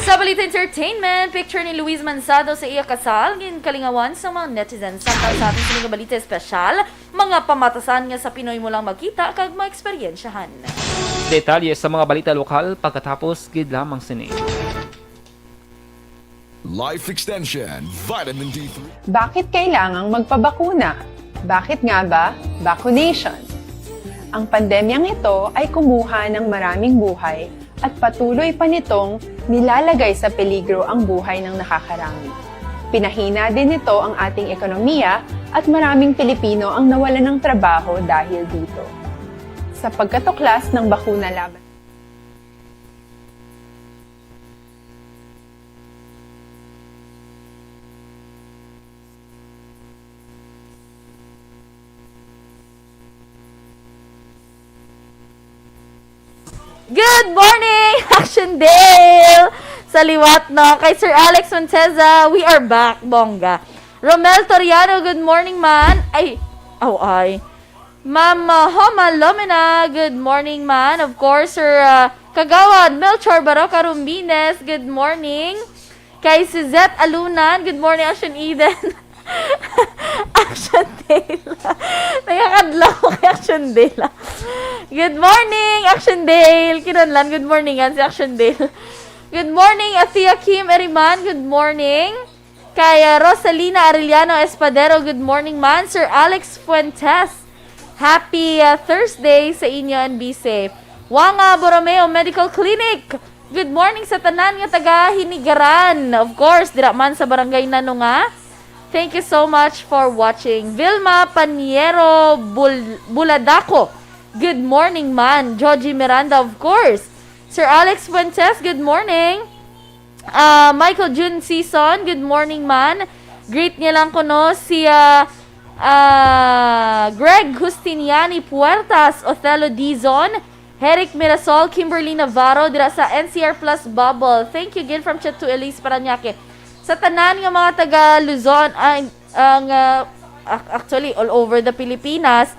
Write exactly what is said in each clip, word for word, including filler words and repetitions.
Sa balita entertainment, picture ni Luis Manzado sa iya kasal, ginkalingawan sa mga netizens. Samtang sa ating sining balita espesyal, mga pamatasan nga sa Pinoy mo lang makita kag maeksperyensyahan. Detalye sa mga balita lokal pagkatapos gid lamang sini. Life Extension, Vitamin D three. Bakit kailangang magpabakuna? Bakit nga ba vaccination? Ang pandemyang ito ay kumuha ng maraming buhay at patuloy pa nitong nilalagay sa peligro ang buhay ng nakakarami. Pinahina din nito ang ating ekonomiya at maraming Pilipino ang nawalan ng trabaho dahil dito. Sa pagkatuklas ng bakuna laban Good morning, Action Dale! Sa liwat, no? Kay Sir Alex Monteza, we are back, bongga. Romel Toriano, good morning, man. Ay, aw, ay. Ma'am, uh, Homa Lomena, good morning, man. Of course, Sir, uh, Kagawad Melchor Baroca Rumbines, good morning. Kay Suzette Alunan, good morning, Action Eden. Action Dale. Nagakadlaw ko kay Action Dale. Good morning, Action Dale. Kinunlan, good morning, yan si Action Dale. Good morning, Athea Kim Eriman. Good morning. Kay, uh, Rosalina Arellano Espadero, good morning, man. Sir Alex Fuentes, happy, uh, Thursday sa inyo and be safe. Wanga Borromeo Medical Clinic, good morning sa tanan nga taga Hinigaran. Of course, dira man sa Barangay Nanunga. Thank you so much for watching. Vilma Paniero Bul- Buladaco, good morning, man. Joji Miranda, of course. Sir Alex Fuentes, good morning. Ah, Michael June Season, good morning, man. Greet niya lang kuno si, ah, ah, Greg Justiniani Puertas, Othello Dizon, Herrick Mirasol, Kimberly Navarro, dira sa N C R Plus Bubble. Thank you again from Chat to Elise Parañaque. Sa tanan nga mga taga Luzon, ah, ang, ah, ac-, actually, all over the Pilipinas,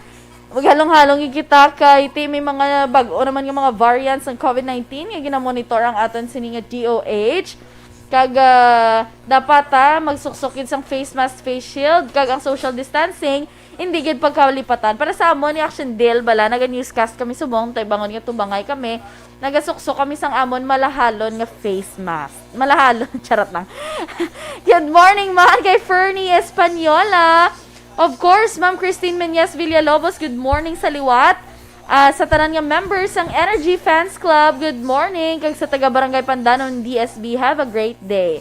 maghalong-halong gid kita kay ti may mga bag-o naman nga mga variants ng COVID nineteen nga ginamonitor ang aton sini nga D O H. Kag, ah, dapat, ah, magsuksok gid sang face mask, face shield, kag ang social distancing, hindi gid pagkalipatan. Para sa amon ni Action Dale bala, naga-newscast kami subong, tay bangon nga tubangay kami, nagasuksok kami sang amon malahalon nga face mask. Malahalon, charot lang. Good morning, man, kay Fernie Española. Of course, Ma'am Christine Meñez Villalobos, good morning sa liwat. Ah, sa tanan nga members sang Energy Fans Club, good morning. Kag sa taga Barangay Pandanon, D S B, have a great day.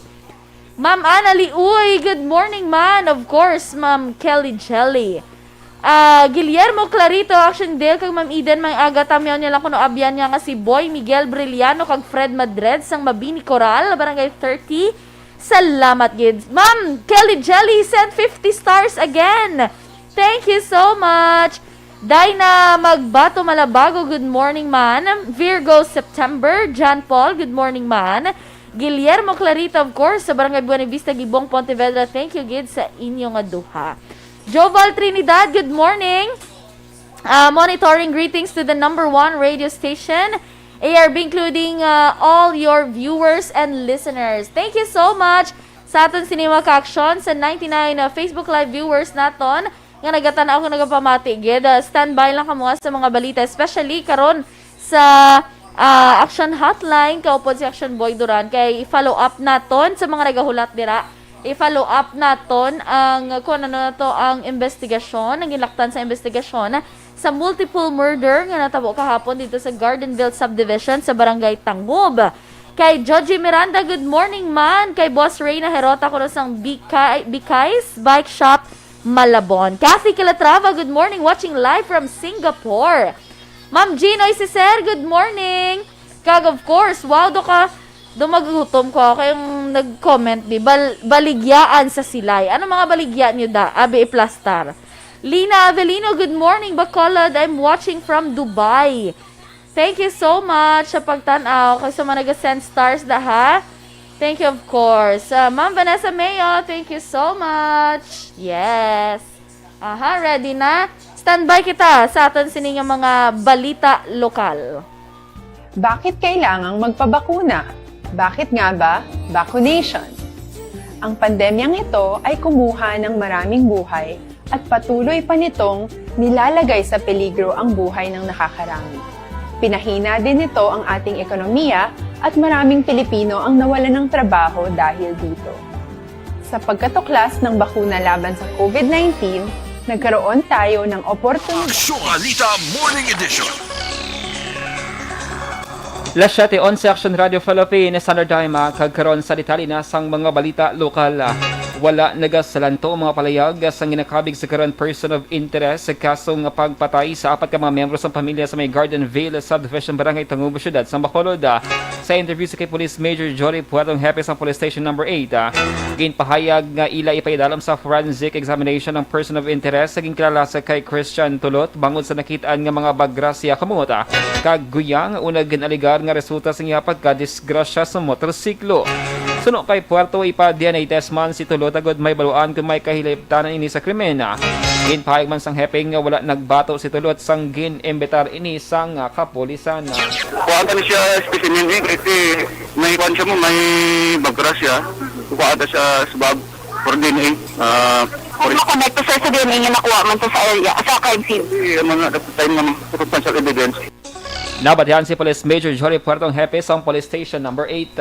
Ma'am Ana Liuy, good morning, man. Of course, Ma'am Kelly Jelly. Ah, Guillermo Clarito, Action Dale, kag Ma'am Eden, may aga tamyaw niya lang kuno abyan niya nga si Boy Miguel Brillano kag Fred Madred sang Mabini Coral, Barangay thirty. Salamat gid. Ma'am Kelly Jelly sent fifty stars again. Thank you so much. Dina Magbato Malabago, good morning, man. Virgo September, John Paul, good morning, man. Guillermo Clarita, of course, sa Barangay Buena Vista, Gibong, Pontevedra, thank you gid sa inyo nga duha. Joval Trinidad, good morning. Ah, monitoring, greetings to the number one radio station, A R B, including, ah, all your viewers and listeners. Thank you so much sa aton sini mga ka-aksyon sa ninety-nine, ah, Facebook Live viewers naton nga nagatan-aw kag nagapamati gid. Ah, standby lang kamo, ah, sa mga balita, especially karon sa, ah, Action Hotline, kaupod si Action Boy Duran, kay i-follow up naton sa mga nagahulat dira. I-follow up naton ang kung ano na to ang investigasyon, ang ginlaktan sa investigasyon sa multiple murder nga natabo kahapon dito sa Gardenville Subdivision sa Barangay Tangub. Kay Joji Miranda, good morning, man. Kay Boss Reyna Herota, kuno sang Bikay, Bikay's Bike Shop, Malabon. Kathy Calatrava, good morning. Watching live from Singapore. Ma'am Ginoy Ceser, good morning. Kag of course, wow, do ka, do magutom ko ako kay yung nag-comment di, bal-, baligyaan sa silay. Ano mga baligya niyo da? Abi iplastar. Lina Avelino, good morning, Bacolod. I'm watching from Dubai. Thank you so much sa pagtan-aw. Kay sa mga nag-send stars da, ha? Thank you, of course. Ah, Ma'am Vanessa Mayo, thank you so much. Yes. Aha, ready na? Standby kita sa aton sini nga mga balita lokal. Bakit kailangang magpabakuna? Bakit nga ba vaccination? Ang pandemyang ito ay kumuha ng maraming buhay at patuloy pa nitong nilalagay sa peligro ang buhay ng nakakarami. Pinahina din nito ang ating ekonomiya at maraming Pilipino ang nawalan ng trabaho dahil dito. Sa pagkatuklas ng bakuna laban sa COVID nineteen, nagkaroon tayo ng oportunidad. Aksyon Balita Morning Edition. Las siete onse, Aksyon Radio Philippines, Standard Time, ah, kag karon sa detalye na sang mga balita lokal. Ah, wala nagasalanto ang mga palayag sang ginakabig sa karon person of interest sa kaso nga pagpatay sa apat ka mga miyembro sang pamilya sa may Garden Vale Subdivision, Barangay Tangub, Siyudad sang Bacolod. Ah, sa interview sa kay Police Major Jory Puertong, hepe sang Police Station Number Eight, ah, ginpahayag nga ila ipaidalom sa forensic examination ang person of interest sa ginkilala sa kay Christian Tulot bangod sa nakit-an nga mga bagrasya, kamot, ah, kag guya nga una gin-alegar nga resulta sa iya pagkadisgrasya sa motorsiklo. Suno kay Puerto, ipa-D N A test man si Tulot agud mahibaluan kon may kahilabtanan ini sa krimen. Ginpahayag man sang hepe nga wala nagbato si Tulot sang gin-imbitar ini sang, ah, kapulisan. Kuhaan ta ni siya specimen, eh, kasi may kuhaan siya mo, may bagra siya. Kuhaan ta siya swab for D N A. Ah, for Makonekto, sir, sa D N A nga nakuha man to sa area, sa crime scene. Hindi, ano na, that time nga circumstantial evidence. Nabatihan si Police Major Jory Puertong, hepe sang Police Station Number Eight.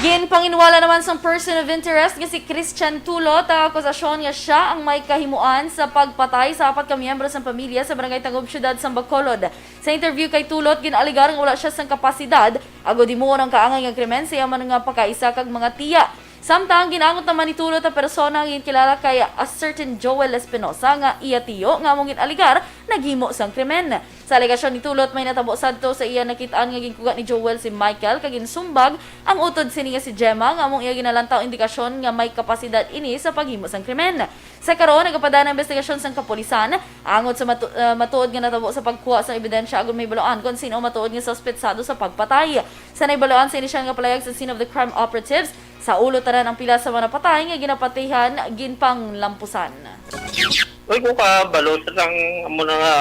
Ginpanginwala naman sang person of interest nga si Christian Tulot ang akusasyon nga siya ang may kahimuan sa pagpatay sa apat ka miyembro sang pamilya sa Barangay Tangub, Siyudad sang Bacolod. Sa interview kay Tulot, gin-alegar nga wala siya sang kapasidad agud himuon ang kaangay nga krimen sa iya man nga pagkaisa kag mga tiya. Samtang gin-angot naman ni Tulot ang persona nga ginkilala kay a certain Joel Espinosa nga iya tiyo nga among gin-alegar naghimo sang krimen. Sa alegasyon ni Tulot, may natabo sadto sa iya nakit-an nga ginkuga ni Joel si Michael kag ginsumbag ang utod sini nga si Gemma nga among iya ginalantaw indikasyon nga may kapasidad ini sa paghimo sang krimen. Sa karon, nagapadaan ang investigasyon sang kapulisan angot sa matu-, ah, matuod nga natabo sa pagkuha sang ebidensya agud mahibaluan kon sin-o matuod nga suspetsado sa pagpatay. Sa nahibaluan sa inisyal nga palayag sa scene of the crime operatives, sa ulo tanan ang pila sa mga napatay nga ginapatihan ginpanglampusan. Uy, ko kabalo sa tang amo na nga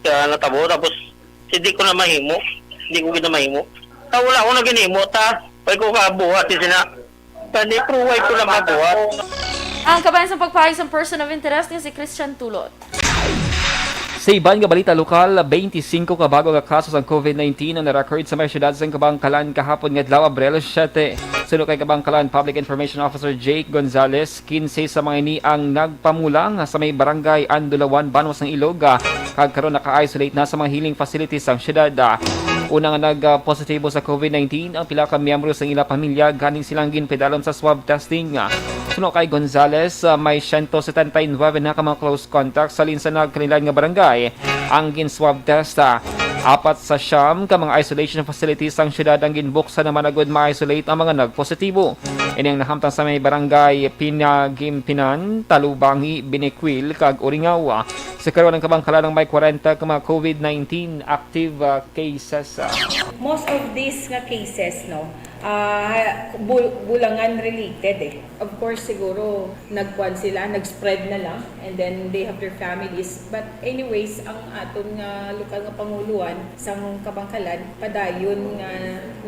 sa natabo, tapos hindi ko na mahimo. Hindi ko gid na mahimo. Ta wala ko na ginhimo, ta. Uy, ko kabuhat, di sina. Ta di, pero why ko na mabuhat? Ang kabayan sa pagpahayag sang person of interest nga si Christian Tulot. Sa iban nga balita lokal, twenty-five ka bago nga kaso sang COVID nineteen ang na-record sa may siyudad sang Kabankalan kahapon nga adlaw, Abril siete. Suno kay Kabankalan Public Information Officer Jake Gonzalez, quince sa mga ini ang nagpamulang sa may barangay Andulawan, Banwa sang Ilog, ah, kag karon naka-isolate na sa mga healing facilities sang siyudad. Ah, una nga nag-positibo sa COVID nineteen ang pila ka miyembro sang ila pamilya, gani silang ginpadalom sa swab testing. Ah, suno kay Gonzalez, ah, may siyento setenta y nuebe na ka mga close contacts halin sa nagkalilain nga barangay ang gin-swab test. Ah, apat sa siyam ka mga isolation facilities sang siyudad ang ginbuksan naman agud ma-isolate ang mga nagpositibo. Ini ang nahamtang sa may barangay Pinagimpinan, Talubangi, Biniquil, kag Uringaw. Sa karon, ang Kabankalan ang may kwarenta ka mga COVID nineteen active, ah, cases. Most of these nga cases, no, ah, bul-, bulangan related, eh. Of course, siguro nagkuan sila, nag-spread na lang, and then they have their families. But anyways, ang aton nga lokal nga panguluan sang Kabankalan, padayon nga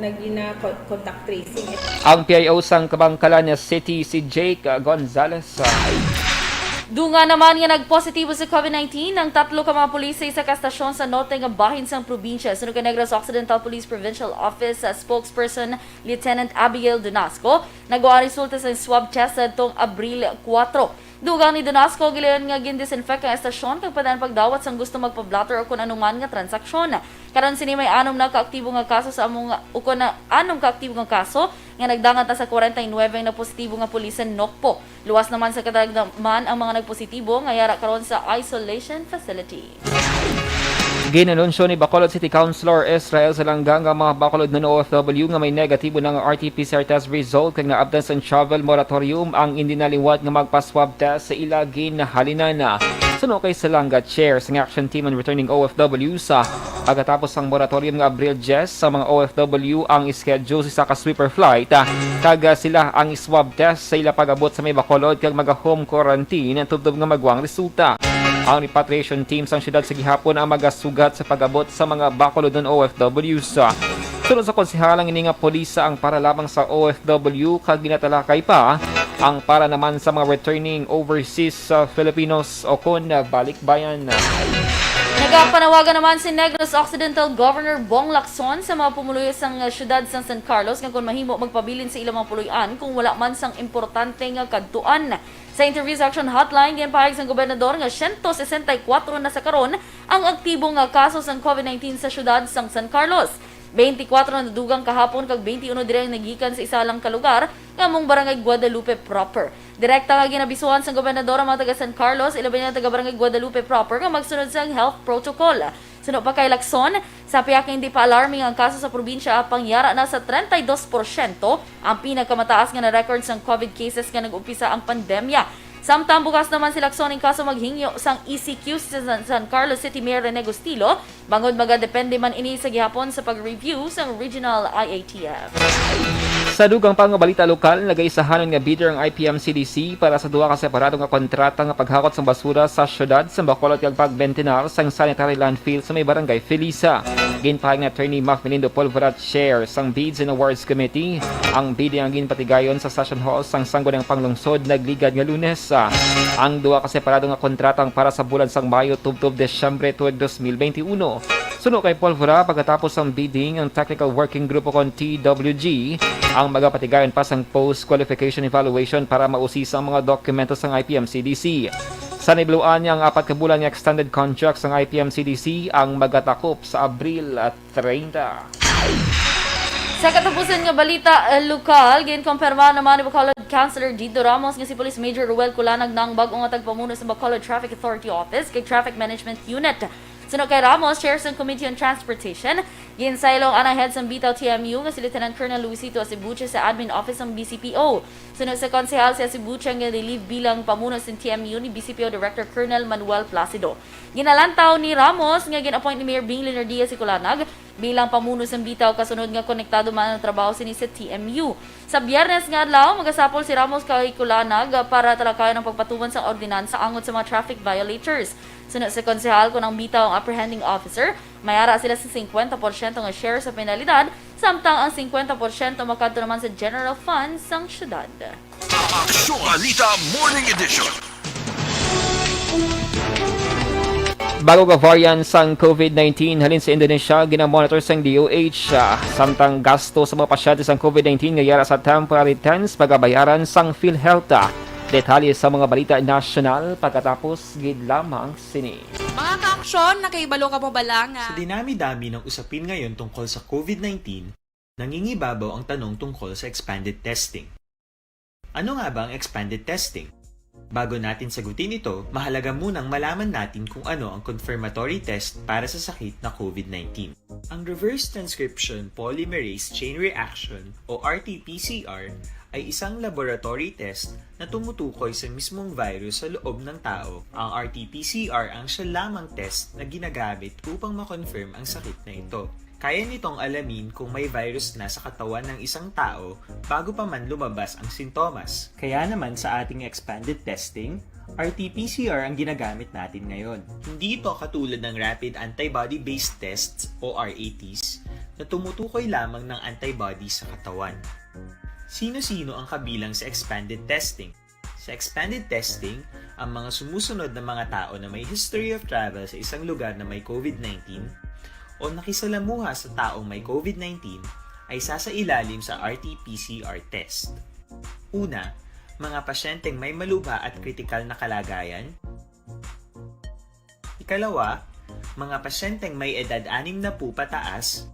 nagina co-, contact tracing. Ang P I O sang Kabankalan City, si Jake Gonzalez. Dungan naman nga nagpositibo sa COVID nineteen ang tatlo ka mga pulis sa isa ka estasyon sa norte nga bahin sang probinsya. Suno kay Negros Occidental Police Provincial Office, uh, spokesperson Lieutenant Abigail Donasco, nagwa ang resulta sa swab test sa adtong Abril kuwatro. Dugang ni Donasco, gilayon nga gin-disinfect ang estasyon kag padayon pagdawat sang gusto magpa-blotter o kon anuman nga transaksyon. Karon sini may anom na ka aktibo nga kaso sa amo nga, o kon na, anom ka aktibo nga kaso nga nagdangat na sa kwarenta y nuebe ang napositibo nga pulis sa Nocpo. Luwas naman sa kadagdaman ang mga nagpositibo nga yara karon sa isolation facility. Ginanunsyo ni Bacolod City Councilor Israel Salangga nga mga Bacolod non-O F W nga may negatibo na nga R T P C R test result kag naabtan sang travel moratorium ang indi na liwat nga magpa-swab test sa ila ginhalinan. Suno kay Salangga, chair sang Action Team on Returning O F Ws, ah, pagkatapos sang moratorium nga Abril diyes, sa mga O F W ang schedule sa isa ka sweeper flight, ah, kag, ah, sila ang swab test sa ila pag-abot sa may Bacolod kag maga-home quarantine tubtob nga magwa ang resulta. Ang repatriation team sang siyudad sa gihapon ang magasugat sa pag-abot sa mga Bacolodon O F Ws. Suno sa konsehalang ini nga polisa ang para lamang sa O F W kag ginatalakay pa ang para naman sa mga returning overseas sa Filipinos o kon balikbayan. Nagapanawagan naman si Negros Occidental Governor Bong Lacson sa mga pumuluyo sang siyudad sang San Carlos nga kon mahimo magpabilin sa ilang mga puloy-an kung wala man sang importante nga kadtuan. Sa interview sa Action Hotline, ginpahayag sang gobernador nga siyento sesenta y kuwatro na sa karon ang aktibo nga kaso sang COVID nineteen sa siyudad sang San Carlos. Twenty-kuwatro na dugang kahapon kag twenty-uno diri ang nagikan sa isa lang ka lugar nga among Barangay Guadalupe proper. Direkta nga ginabisuhan sang gobernador ang mga taga San Carlos, ilabi na taga Barangay Guadalupe proper, nga magsunod sang health protocol. Suno pa kay Lacson, sa pihak nga hindi pa alarming ang kaso sa probinsya, pangyara na sa treinta y dos porsyento ang pinakamataas nga na-record sang COVID cases nga nag-umpisa ang pandemya. Samtang bukas naman si Lacson in kaso maghingyo sang E C Q sa San, San Carlos City Mayor Rene Gustilo, bangod magadepende man ini sa gihapon sa pag-review sang regional I A T F. Sa dugang pa nga balita lokal, nagaisahanon nga bidder ang I P M C D C para sa duha ka separado nga kontrata nga paghakot sang basura sa siyudad sa Bacolod kag pagbentenar sang sanitary landfill sa may barangay Felisa. Ginpahayag ni Attorney Mac Melindo Polvora, chair sang Bids and Awards Committee, ang bidding ang ginpatigayon sa Session Hall sang Sangguniang Panglungsod nagligad nga Lunes. Ang duha ka separado nga kontrata ang para sa bulan sang Mayo tubtob Disyembre tuig dos mil benti uno. Suno kay Polvora, pagkatapos sang bidding, ang Technical Working Group o kon T W G ang magapatigayon pa sang post-qualification evaluation para mausisa ang mga dokumento sang I P M C D C. Sa nibluan niya ang apat ka bulan nga extended contract sang I P M C D C ang magatakop sa Abril treinta. Sa katapusan nga balita, eh, lokal, ginkumpirma naman ni Bacolod Councilor Dito Ramos nga si Police Major Ruel Culanag na ang bag-o nga tagpamuno sa Bacolod Traffic Authority Office kag Traffic Management Unit. Suno kay Ramos, chair sang Committee on Transportation, ginsaylo ang head sang Bitaw T M U nga si Lieutenant Colonel Luisito Asibuche sa Admin Office sang B C P O. Suno sa konsehal, si Asibuche nga relieve bilang pamuno sang T M U ni B C P O Director Colonel Manuel Placido. Ginalantaw ni Ramos nga gin-appoint ni Mayor Bing Leonardia si Culanag bilang pamuno sang Bitaw, kasunod nga konektado man ang trabaho sini sa T M U. Sa Biyernes nga adlaw, magasapol si Ramos kay Culanag para talakayon ang pagpatuman sang ordinansa angot sa mga traffic violators. Suno sa konsehal, kon ang Bitaw ang apprehending officer, may ara sila sa singkwenta porsyento nga share sa penalidad, samtang ang singkwenta porsyento makadto naman sa general fund sang syudad. Aksyon Balita Morning Edition. Bago nga variant sang COVID nineteen halin sa Indonesia, ginamonitor sang D O H, ah, samtang gasto sa mga pasyente sang COVID nineteen nga yara sa temporary tents pagabayaran sang PhilHealth. Detalye sa mga balita nasyonal pagkatapos gid lamang sini. Mga kaaksyon, nakahibalo ka pa bala nga Sa dinami-dami ng usapin ngayon tungkol sa COVID nineteen, nangingibabaw ang tanong tungkol sa expanded testing. Ano nga ba ang expanded testing? Bago natin sagutin ito, mahalaga munang malaman natin kung ano ang confirmatory test para sa sakit na COVID nineteen. Ang reverse transcription polymerase chain reaction o R T P C R ay isang laboratory test na tumutukoy sa mismong virus sa loob ng tao. Ang R T P C R ang siya lamang test na ginagamit upang ma-confirm ang sakit na ito. Kaya nitong alamin kung may virus na sa katawan ng isang tao bago pa man lumabas ang sintomas. Kaya naman sa ating expanded testing, R T P C R ang ginagamit natin ngayon. Hindi ito katulad ng rapid antibody-based tests o R A Ts na tumutukoy lamang ng antibody sa katawan. Sino-sino ang kabilang sa expanded testing? Sa expanded testing, ang mga sumusunod na mga tao na may history of travel sa isang lugar na may COVID nineteen o nakisalamuha sa taong may COVID nineteen ay sasailalim sa R T P C R test. Una, mga pasyenteng may malubha at kritikal na kalagayan. Ikalawa, mga pasyenteng may edad anim na po pataas,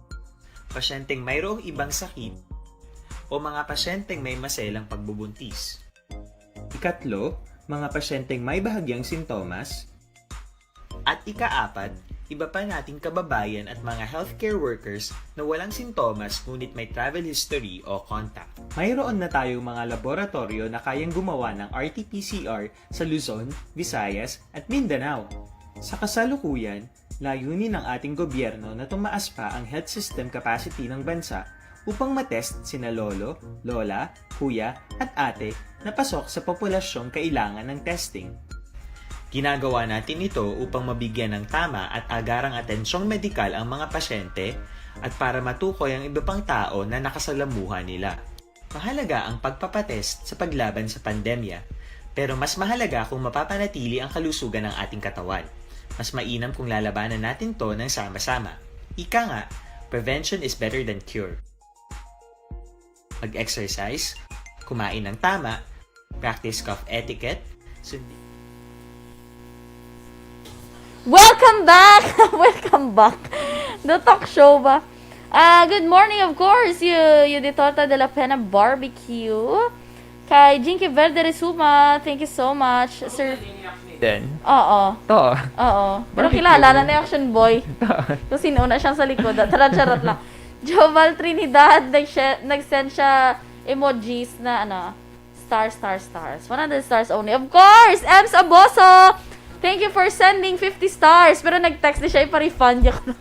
pasyenteng mayroong ibang sakit, o mga pasyenteng may maselang pagbubuntis. Ikatlo, mga pasyenteng may bahagyang sintomas. At ikaapat, iba pa nating kababayan at mga healthcare workers na walang sintomas ngunit may travel history o contact. Mayroon na tayong mga laboratoryo na kayang gumawa ng R T P C R sa Luzon, Visayas, at Mindanao. Sa kasalukuyan, layunin ng ating gobyerno na tumaas pa ang health system capacity ng bansa upang matest sina lolo, lola, kuya, at ate na pasok sa populasyong kailangan ng testing. Ginagawa natin ito upang mabigyan ng tama at agarang atensyong medikal ang mga pasyente at para matukoy ang iba pang tao na nakasalamuha nila. Mahalaga ang pagpapatest sa paglaban sa pandemya, pero mas mahalaga kung mapapanatili ang kalusugan ng ating katawan. Mas mainam kung lalabanan natin 'to ng sama-sama. Ika nga, prevention is better than cure. Mag-exercise, kumain ng tama, practice cough etiquette, sundin Welcome back! Welcome back! The talk show ba? Ah, good morning, of course, you, you Ditorta de la Pena Barbecue. Kay Jinky Verde Resuma, thank you so much, sir. Then, Oo, to. oo. Pero Barbecue. Kilala na ni Action Boy. Kung sino na siyang sa likod. Charot-charot lang. Joval Trinidad, nag-share- nag-send siya emojis na ano, star, star, stars. One hundred stars only. Of course, Ems Aboso! Thank you for sending fifty stars. Pero nag-text ni siya, ipa-refund niya ko.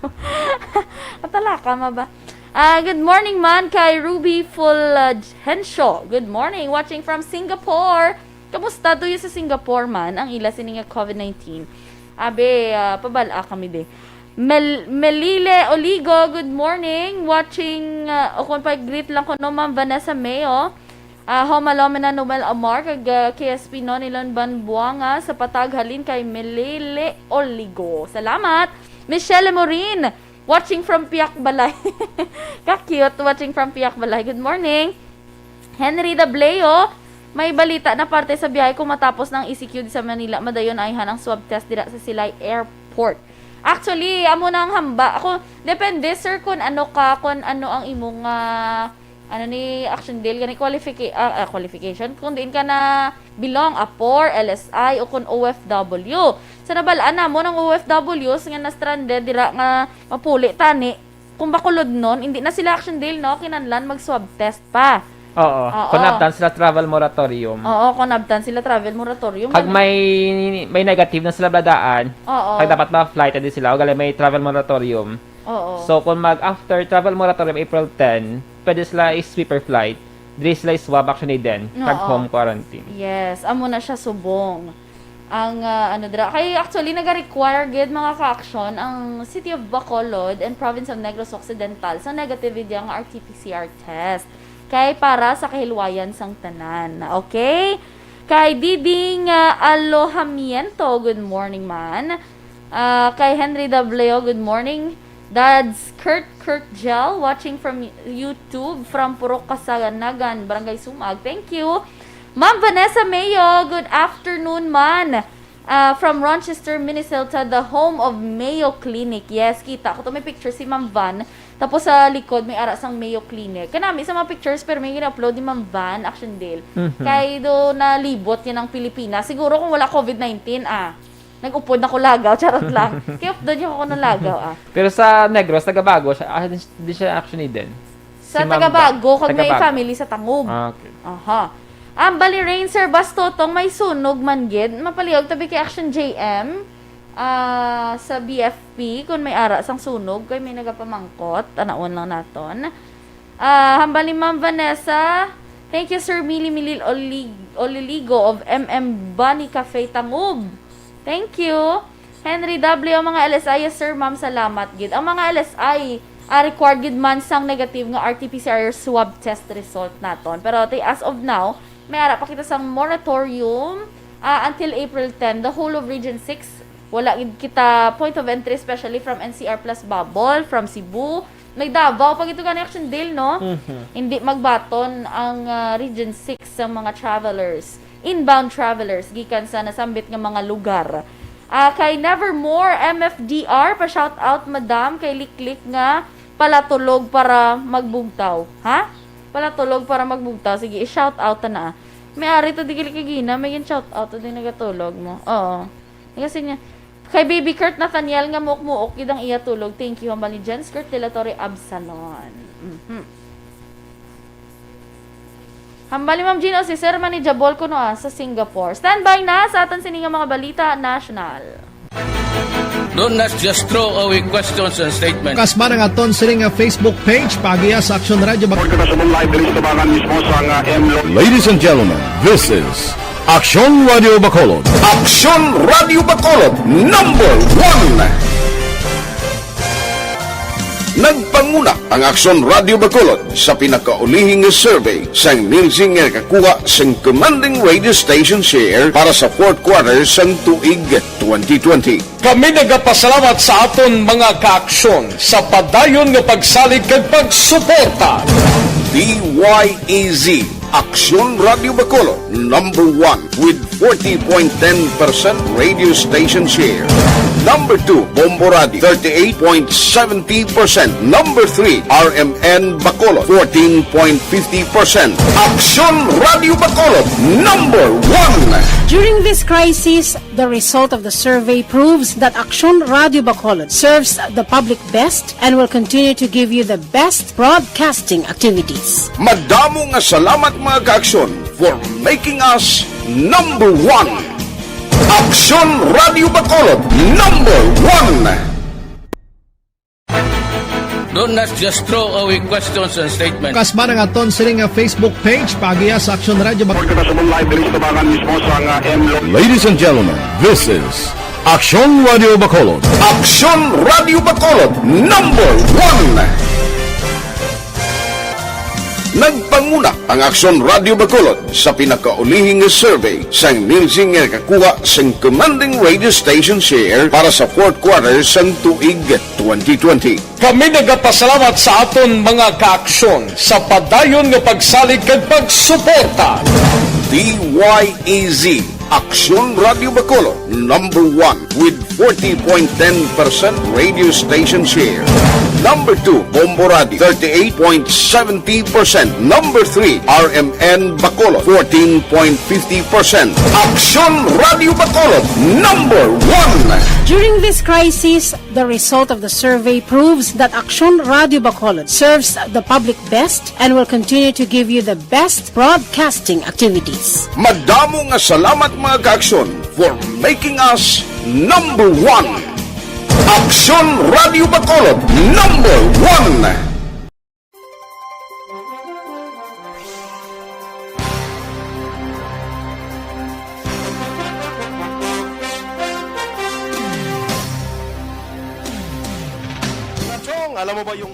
Atalaka ma ba? Ah, good morning man kay Ruby Fulgencio. Good morning, watching from Singapore. Kamusta tuyo sa Singapore man ang ila sini nga COVID-nineteen? Abi, ah, pabal-a kami di. Mel Melile Oligo, good morning. Watching, ah, o kung pag-greet lang ko, no, Ma'am Vanessa Mayo. Ah, Home Alumina Noel Amar, kag ah, K S P Nonilon Banbuanga sa Patag, halin kay Melile Oligo. Salamat. Michelle Morin, watching from Piakbalay. Ka-cute, watching from Piakbalay. Good morning. Henry Dableo, may balita na parte sa biyahe kung matapos ng E C Q di sa Manila, madayon ayhan ang swab test dira sa Silay Airport. Actually, amo na ang hamba. Ako, depende, sir, kung ano ka, kung ano ang imong ah, ano ni Action Deal, gani qualifica- ah, ah, qualification, kung diin ka na belong, APOR, L S I, o kung O F W. Sa nabalaan namon ang O F Ws nga na-stranded dira nga mapuli tani, kung Bacolod nun, hindi na sila Action Deal, no? Kinahanglan mag-swab test pa. Oo. Oo. Kung naabtan sila travel moratorium. Oo, kung naabtan sila travel moratorium. Pag ganun. may may negative na sila bala daan, Oo. pag dapat ma-flight, edi sila, o gali may travel moratorium. Oo. So, kung mag after travel moratorium April ten, pwede sila i-sweeper flight. Dili sila i-swab actually din. Kag Oo. Home quarantine. Yes, amo na siya subong. Ang ah, ano dira, kay actually naga-require gid, mga ka-action, ang City of Bacolod and Province of Negros Occidental sa negativity ang R T P C R test. Kay para sa kahilwayan sang tanan. Okay? Kay Diding ah, Alojamiento, good morning man. Ah, kay Henry W, good morning. Dad's Kurt Kurt Gel, watching from YouTube from Purok Kasanagan, Barangay Sumag. Thank you. Ma'am Vanessa Mayo, good afternoon man. Ah, from Rochester, Minnesota, the home of Mayo Clinic. Yes, kita ko to, may picture si Ma'am Van. Tapos sa likod may ara sang Mayo Clinic. Kanami sa mga pictures pero may gina-upload ni Ma'am Van, Action Deal. Mhm. Kay do nalibot yan ang Pilipinas. Siguro kung wala COVID nineteen, ah, nag-upod na ko lagaw, charot lang. Kay upod niya ko nalagaw, ah. Pero sa Negros, taga Bago siya. Ah, di, di siya actually din. Sa Si Ma'am Taga Bago, Van. kag may Taga Bago. family sa Tangub. Ah, okay. Aha. Ang bali rain, Sir Bas Totong, may sunog man gid. Mapalihog tabi kay Action J M. Ah, sa B F P, kung may ara sang sunog, kay may nagapamangkot, tanaon lang naton. Ah, hambal ni Ma'am Vanessa, thank you, Sir Mili Milil Oli- Oliligo of M M Bunny Cafe Tangub. Thank you. Henry W, ang mga L S I, yes, sir, ma'am, salamat gid. Ang mga L S I, ah, required gid man sang negative nga R T P C R swab test result naton. Pero ti- as of now, may ara pa kita sang moratorium ah, until April ten, the whole of Region six, wala gid kita point of entry, especially from N C R plus bubble, from Cebu. May Davao pa gito gani, Action Deal, no? Mhm. Hindi magbaton ang ah, Region six sa mga travelers, inbound travelers, gikan sa nasambit nga mga lugar. Ah, kay Nevermore M F D R, pa shout out, madam, kay Liklik nga palatulog para magbugtaw. Ha? Palatulog para magbugtaw. Sige, i-shout out ta na. May ari to di gili kagina, may gin shout out to di nagatulog mo. Oo. Kasi niya, kay Baby Kurt Nathaniel nga muok-muok gid ang iya tulog. Thank you, hambal ni Jens Kurt de la Torre Absalon. Mhm. Hambal ni Ma'am Gino, si Sir Manny Jabol kuno, ah, sa Singapore. Standby na sa aton sini nga mga balita national. Don't not just throw away questions and statements. Kasma ang aton sini nga Facebook page, paagiha sa Action Radio Bac- Kita sa live diri sa tabangan mismo sa nga M Lo. Ladies and gentlemen, this is Aksyon Radio Bacolod. Aksyon Radio Bacolod, number one. Nagpanguna ang Aksyon Radio Bacolod sa pinakaulihi nga survey sang Nielsen nga nakakuha sang commanding radio station share para sa fourth quarter sang tuig twenty twenty. Kami nagapasalamat sa aton mga kaaksyon sa padayon nga pagsalig kag pagsuporta. D Y E Z, Aksyon Radio Bacolod, number one with forty point ten percent radio station share. Number two, Bombo Radio, thirty-eight point seventy percent. Number three, R M N Bacolod, fourteen point fifty percent. Aksyon Radio Bacolod, number one. During this crisis, the result of the survey proves that Aksyon Radio Bacolod serves the public best and will continue to give you the best broadcasting activities. Madamo nga salamat, mga kaaksyon, for making us number one. Aksyon Radio Bacolod, number one. Don't not just throw away questions and statements. Kasman ang aton sini nga Facebook page, paagiha sa Aksyon Radio Bacolod. Pagkakasabong live diri sa Tabangan mismo sa nga M Lo. Ladies and gentlemen, this is Aksyon Radio Bacolod. Aksyon Radio Bacolod, number one. Nagpanguna ang Aksyon Radio Bacolod sa pinakaulihi nga survey sang Nielsen nga nakakuha sang commanding radio station share para sa fourth quarter sang tuig twenty twenty. Kami nagapasalamat sa aton mga kaaksyon sa padayon nga pagsalig kag pagsuporta. D Y E Z, Aksyon Radio Bacolod, number one with forty point ten percent radio station share. Number two, Bombo Radio, thirty-eight point seventy percent. Number three, R M N Bacolod, fourteen point fifty percent. Aksyon Radio Bacolod, number one. During this crisis, the result of the survey proves that Aksyon Radio Bacolod serves the public best and will continue to give you the best broadcasting activities. Madamo nga salamat, mga kaaksyon, for making us number one. Aksyon Radio Bacolod, number one. Chong, alam mo ba yung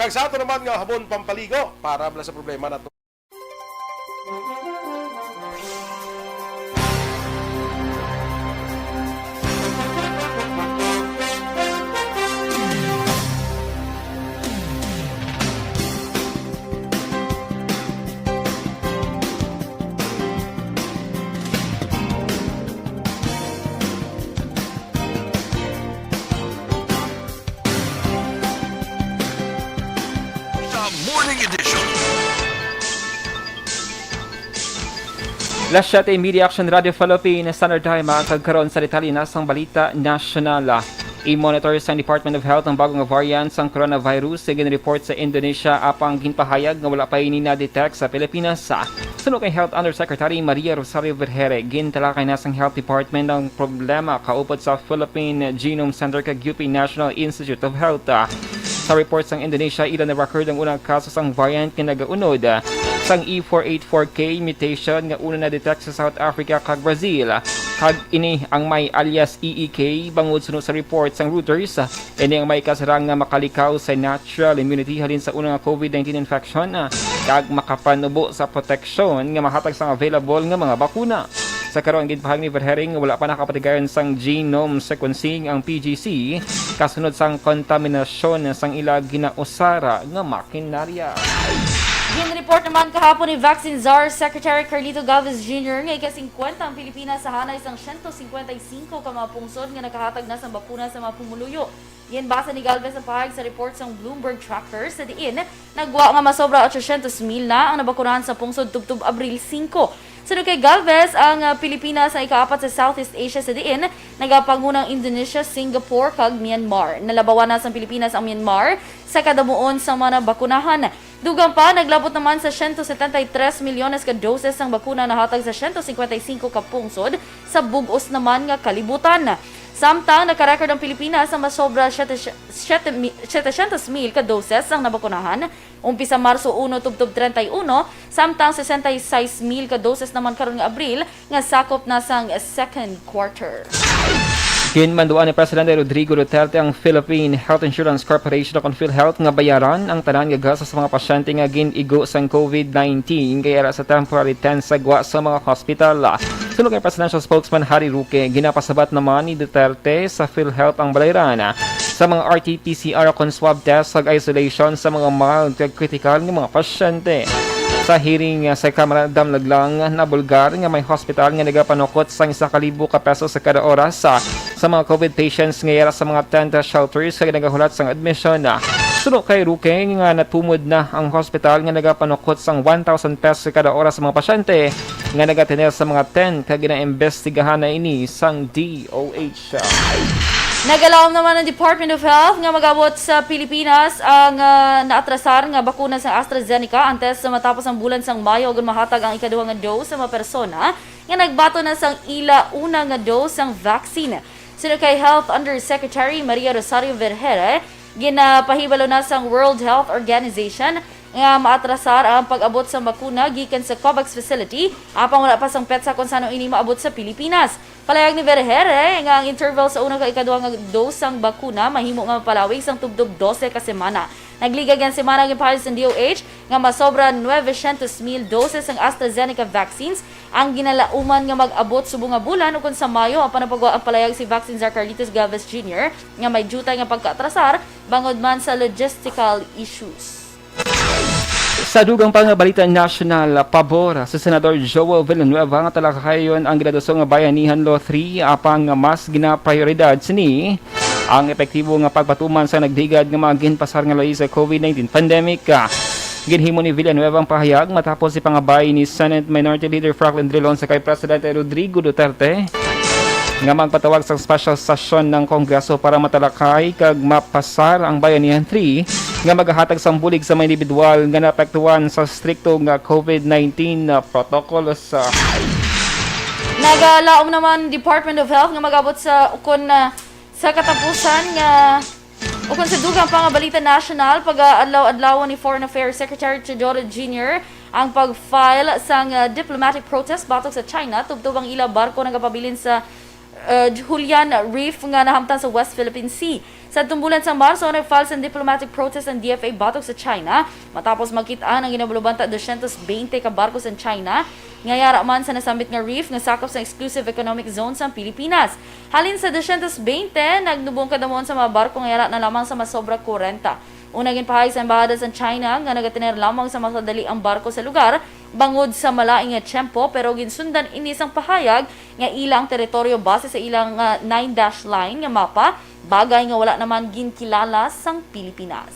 Kag sa ato naman nga habon pampaligo para bala sa problema nato. The Morning Edition. Las siete y media, Action Radio Philippines, Standard Time, mga kagkaron sa detalye na sang balita nasyonal. I-monitor sang Department of Health ang bago nga variant sang coronavirus nga gin-report sa Indonesia, apang ginpahayag nga wala pa ini na-detect sa Pilipinas. Suno kay Health Undersecretary Maria Rosario Vergeire, gintalakay na sang Health Department ang problema kaupod sa Philippine Genome Center kag U P National Institute of Health. Sa report sang Indonesia, ila na-record ang unang kaso sang variant nga nagaunod sang E four eight four K mutation nga una na-detect sa South Africa kag Brazil, kag ini ang may alias E E K. Bangod suno sa report sang Reuters, ini ang may kasarang nga makalikaw sa natural immunity halin sa una nga COVID nineteen infection, kag makapanubo sa proteksyon nga mahatag sang available nga mga bakuna. Sa karon, ginpahayag ni Verheren nga wala pa nakapatigayon sang genome sequencing ang P G C kasunod sang kontaminasyon sang ila ginausara nga makinarya. Gin-report naman kahapon ni Vaccine Czar Secretary Carlito Galvez Junior nga ika-singkwenta ang Pilipinas sa hanay sang siyento singkwenta y singko ka mga pungsod nga nakahatag na sang bakuna sa mga pumuluyo. Ginbasa ni Galvez ang pahayag sa report sang Bloomberg Tracker, sa diin nagwa nga masobra otsosyentos mil na ang nabakunahan sa pungsod tubtob Abril singko. Suno kay Galvez, ang, ah, Pilipinas ang ikaapat sa Southeast Asia, sa diin nagapanguna ang Indonesia, Singapore, kag Myanmar. Nalabawan na sang Pilipinas ang Myanmar sa kadamuon sang mga nabakunahan. Dugang pa, naglabot naman sa siyento setenta y tres milyones ka doses sang bakuna nahatag sa siyento singkwenta y singko ka pungsod sa bug-os naman nga kalibutan. Samtang nakarecord ang Pilipinas sa masobra siyete, siyete mi-, setecientos mil ka doses ang nabakunahan umpisa Marso uno tubtob treinta y uno, samtang sesenta y seis mil ka doses naman karon nga Abril nga sakop na sang second quarter. Ginmanduan ni Presidente Rodrigo Duterte ang Philippine Health Insurance Corporation o kon PhilHealth nga bayaran ang tanan nga gasto sa mga pasyente nga gin-igo sang COVID nineteen kay ara sa temporary tent sa gwa sa mga hospital. Suno kay Presidential Spokesman Harry Roque, ginapasabat naman ni Duterte sa PhilHealth ang balayran sa mga R T P C R o kon swab test kag isolation sa mga mild kag critical nga mga pasyente. Sa hearing, ah, sa Kamara, damlag lang nabulgar nga may hospital nga nagapanukot sang isa ka libo ka pesos sa kada oras, ah, sa mga COVID patients nga yara sa mga tent shelters kag nagahulat sang admission. Suno kay Roque nga natumod na ang hospital nga nagapanukot sang one thousand pesos sa kada oras sa mga pasyente nga nagatener sa mga tent kag ginaimbestigahan na ini sang D O H. Nagalaom naman ang Department of Health nga mag-abot sa Pilipinas ang, ah, naatrasar nga bakuna sang AstraZeneca antes sa matapos ang bulan sang Mayo, agud mahatag ang ikaduha nga dose sa mga persona nga nagbaton na sang ila una nga dose sang vaccine. Suno kay Health Undersecretary Maria Rosario Vergeire, ginapahibalo na sang World Health Organization nga maatrasar ang pag-abot sang bakuna gikan sa COVAX facility, apang wala pa sang petsa kon sano ini maabot sa Pilipinas. Palayag ni Vergeire nga ang interval sa una kag ikaduha nga dose sang bakuna mahimo nga mapalawig sang tubtob dose ka semana. Nagligad nga semana, ginpahayag sang D O H nga masobra nuebe syentos mil doses sang AstraZeneca vaccines ang ginalauman nga mag-abot subong nga bulan ukon sa Mayo, apan nagpagwa ang palayag si Vaccine Czar Carlitos Galvez Junior nga may diutay nga pagkaatrasar bangod man sa logistical issues. Sa dugang pa nga balita nasyonal, pabor si Senador Joel Villanueva nga talakayon ang ginaduso nga Bayanihan Law three, apang mas ginaprioridad sini ang epektibo nga pagpatuman sa nagdigad nga mga ginpasar nga layi sa COVID nineteen pandemic. Ginhimo ni Villanueva ang pahayag matapos ipangabay ni Senate Minority Leader Franklin Drilon sa kay Presidente Rodrigo Duterte nga magpatawag sa special session ng Kongreso para matalakay kag mapasar ang Bayanihan three nga magahatag sang bulig sa mga individual nga naapektuhan sa strikto nga COVID nineteen protocols. Nagalaom naman Department of Health nga magabot sa ukon na sa katapusan nga ukon sa dugang pa nga balita nasyonal, pag-aadlaw-adlawon ni Foreign Affairs Secretary Teodoro Junior ang pag-file sang, ah, diplomatic protest batok sa China tubtob ang ila barko nagapabilin sa, ah, Julian Reef nga nahamtan sa West Philippine Sea. Sa tumbulan sang Marso, nag-file sang diplomatic protest ang D F A batok sa China matapos makit-an ang ginabalubanta dosyentos bente ka barko sang China nga yara man sa nasambit nga reef nga sakop sa exclusive economic zone sang Pilipinas. Halin sa dosyentos bente, nagdubong kadamuon sa mga barko nga yara na lamang sa masobra kwarenta. Una, ginpahayag sa embahada sa China nga nagatener lamang sa masadali ang barko sa lugar bangod sa malain nga tiyempo, pero ginsundan ini sang pahayag nga ila ang teritoryo base sa ilang, ah, nine dash line nga mapa, bagay nga wala naman ginkilala sang Pilipinas.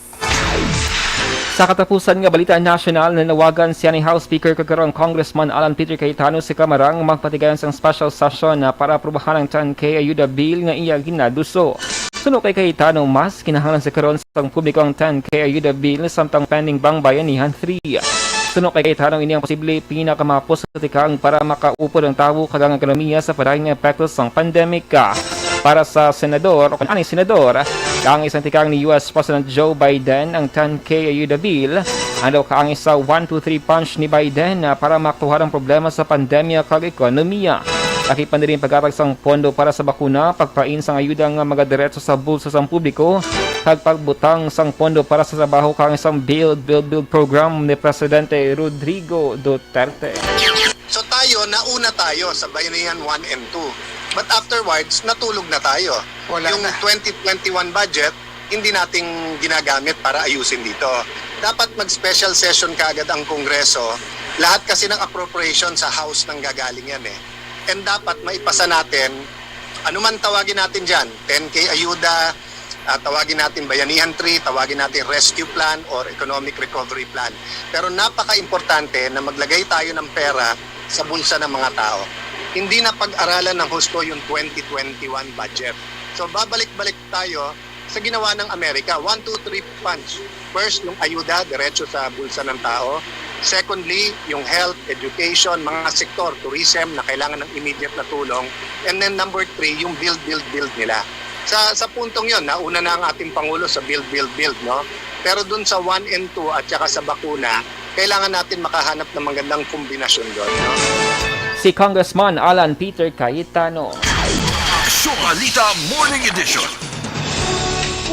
Sa katapusan nga balita nasyonal, nanawagan si anay House Speaker kag karon Congressman Alan Peter Cayetano sa Kamara nga magpatigayon sang special session na para aprubahan ang ten K ayuda bill nga iya ginaduso. Suno kay Cayetano, mas kinahanglan sa karon sang publiko ang ten K ayuda bill samtang pending pa ang Bayanihan three. Suno kay Cayetano, ini ang posible pinakamahapos nga tikang para makaupod ang tawo kag ang ekonomiya sa padayon nga epekto sang pandemic. Para sa senador o kan-, anay senador, Kaangay sang tikang ni U S President Joe Biden ang ten K ayuda bill, ang daw kaangay sa one two three punch ni Biden, ah, para makuha ang problema sa pandemya kag ekonomiya. Lahi pa ni diri ang paghatag sang pondo para sa bakuna, pagpain sang ayuda nga magadiretso sa bulsa sang publiko, kag pagbutang sang pondo para sa trabaho kaangay sang Build, Build, Build program ni Presidente Rodrigo Duterte. So tayo, nauna tayo sa Bayanihan one and two. But afterwards, natulog na tayo. Wala Yung na. twenty twenty-one budget, hindi natin ginagamit para ayusin dito. Dapat mag-special session kaagad ang Kongreso. Lahat kasi ng appropriation sa House nang gagaling yan eh. And dapat maipasa natin, ano man tawagin natin dyan, ten K ayuda, ah, tawagin natin Bayanihan three, tawagin natin Rescue Plan or Economic Recovery Plan. Pero napaka-importante na maglagay tayo ng pera sa bulsa ng mga tao. Hindi na pag-aralan ng husto yung twenty twenty-one budget. So babalik-balik tayo sa ginawa ng Amerika. One, two, three punch. First, yung ayuda, diretso sa bulsa ng tao. Secondly, yung health, education, mga sektor, tourism na kailangan ng immediate na tulong. And then number three, yung build, build, build nila. Sa, sa puntong yon, nauna na ang ating Pangulo sa build, build, build, no? Pero dun sa one and two at saka sa bakuna, kailangan natin makahanap ng magandang kombinasyon doon, no? Si Congressman Alan Peter Cayetano. Aksyon Balita Morning Edition.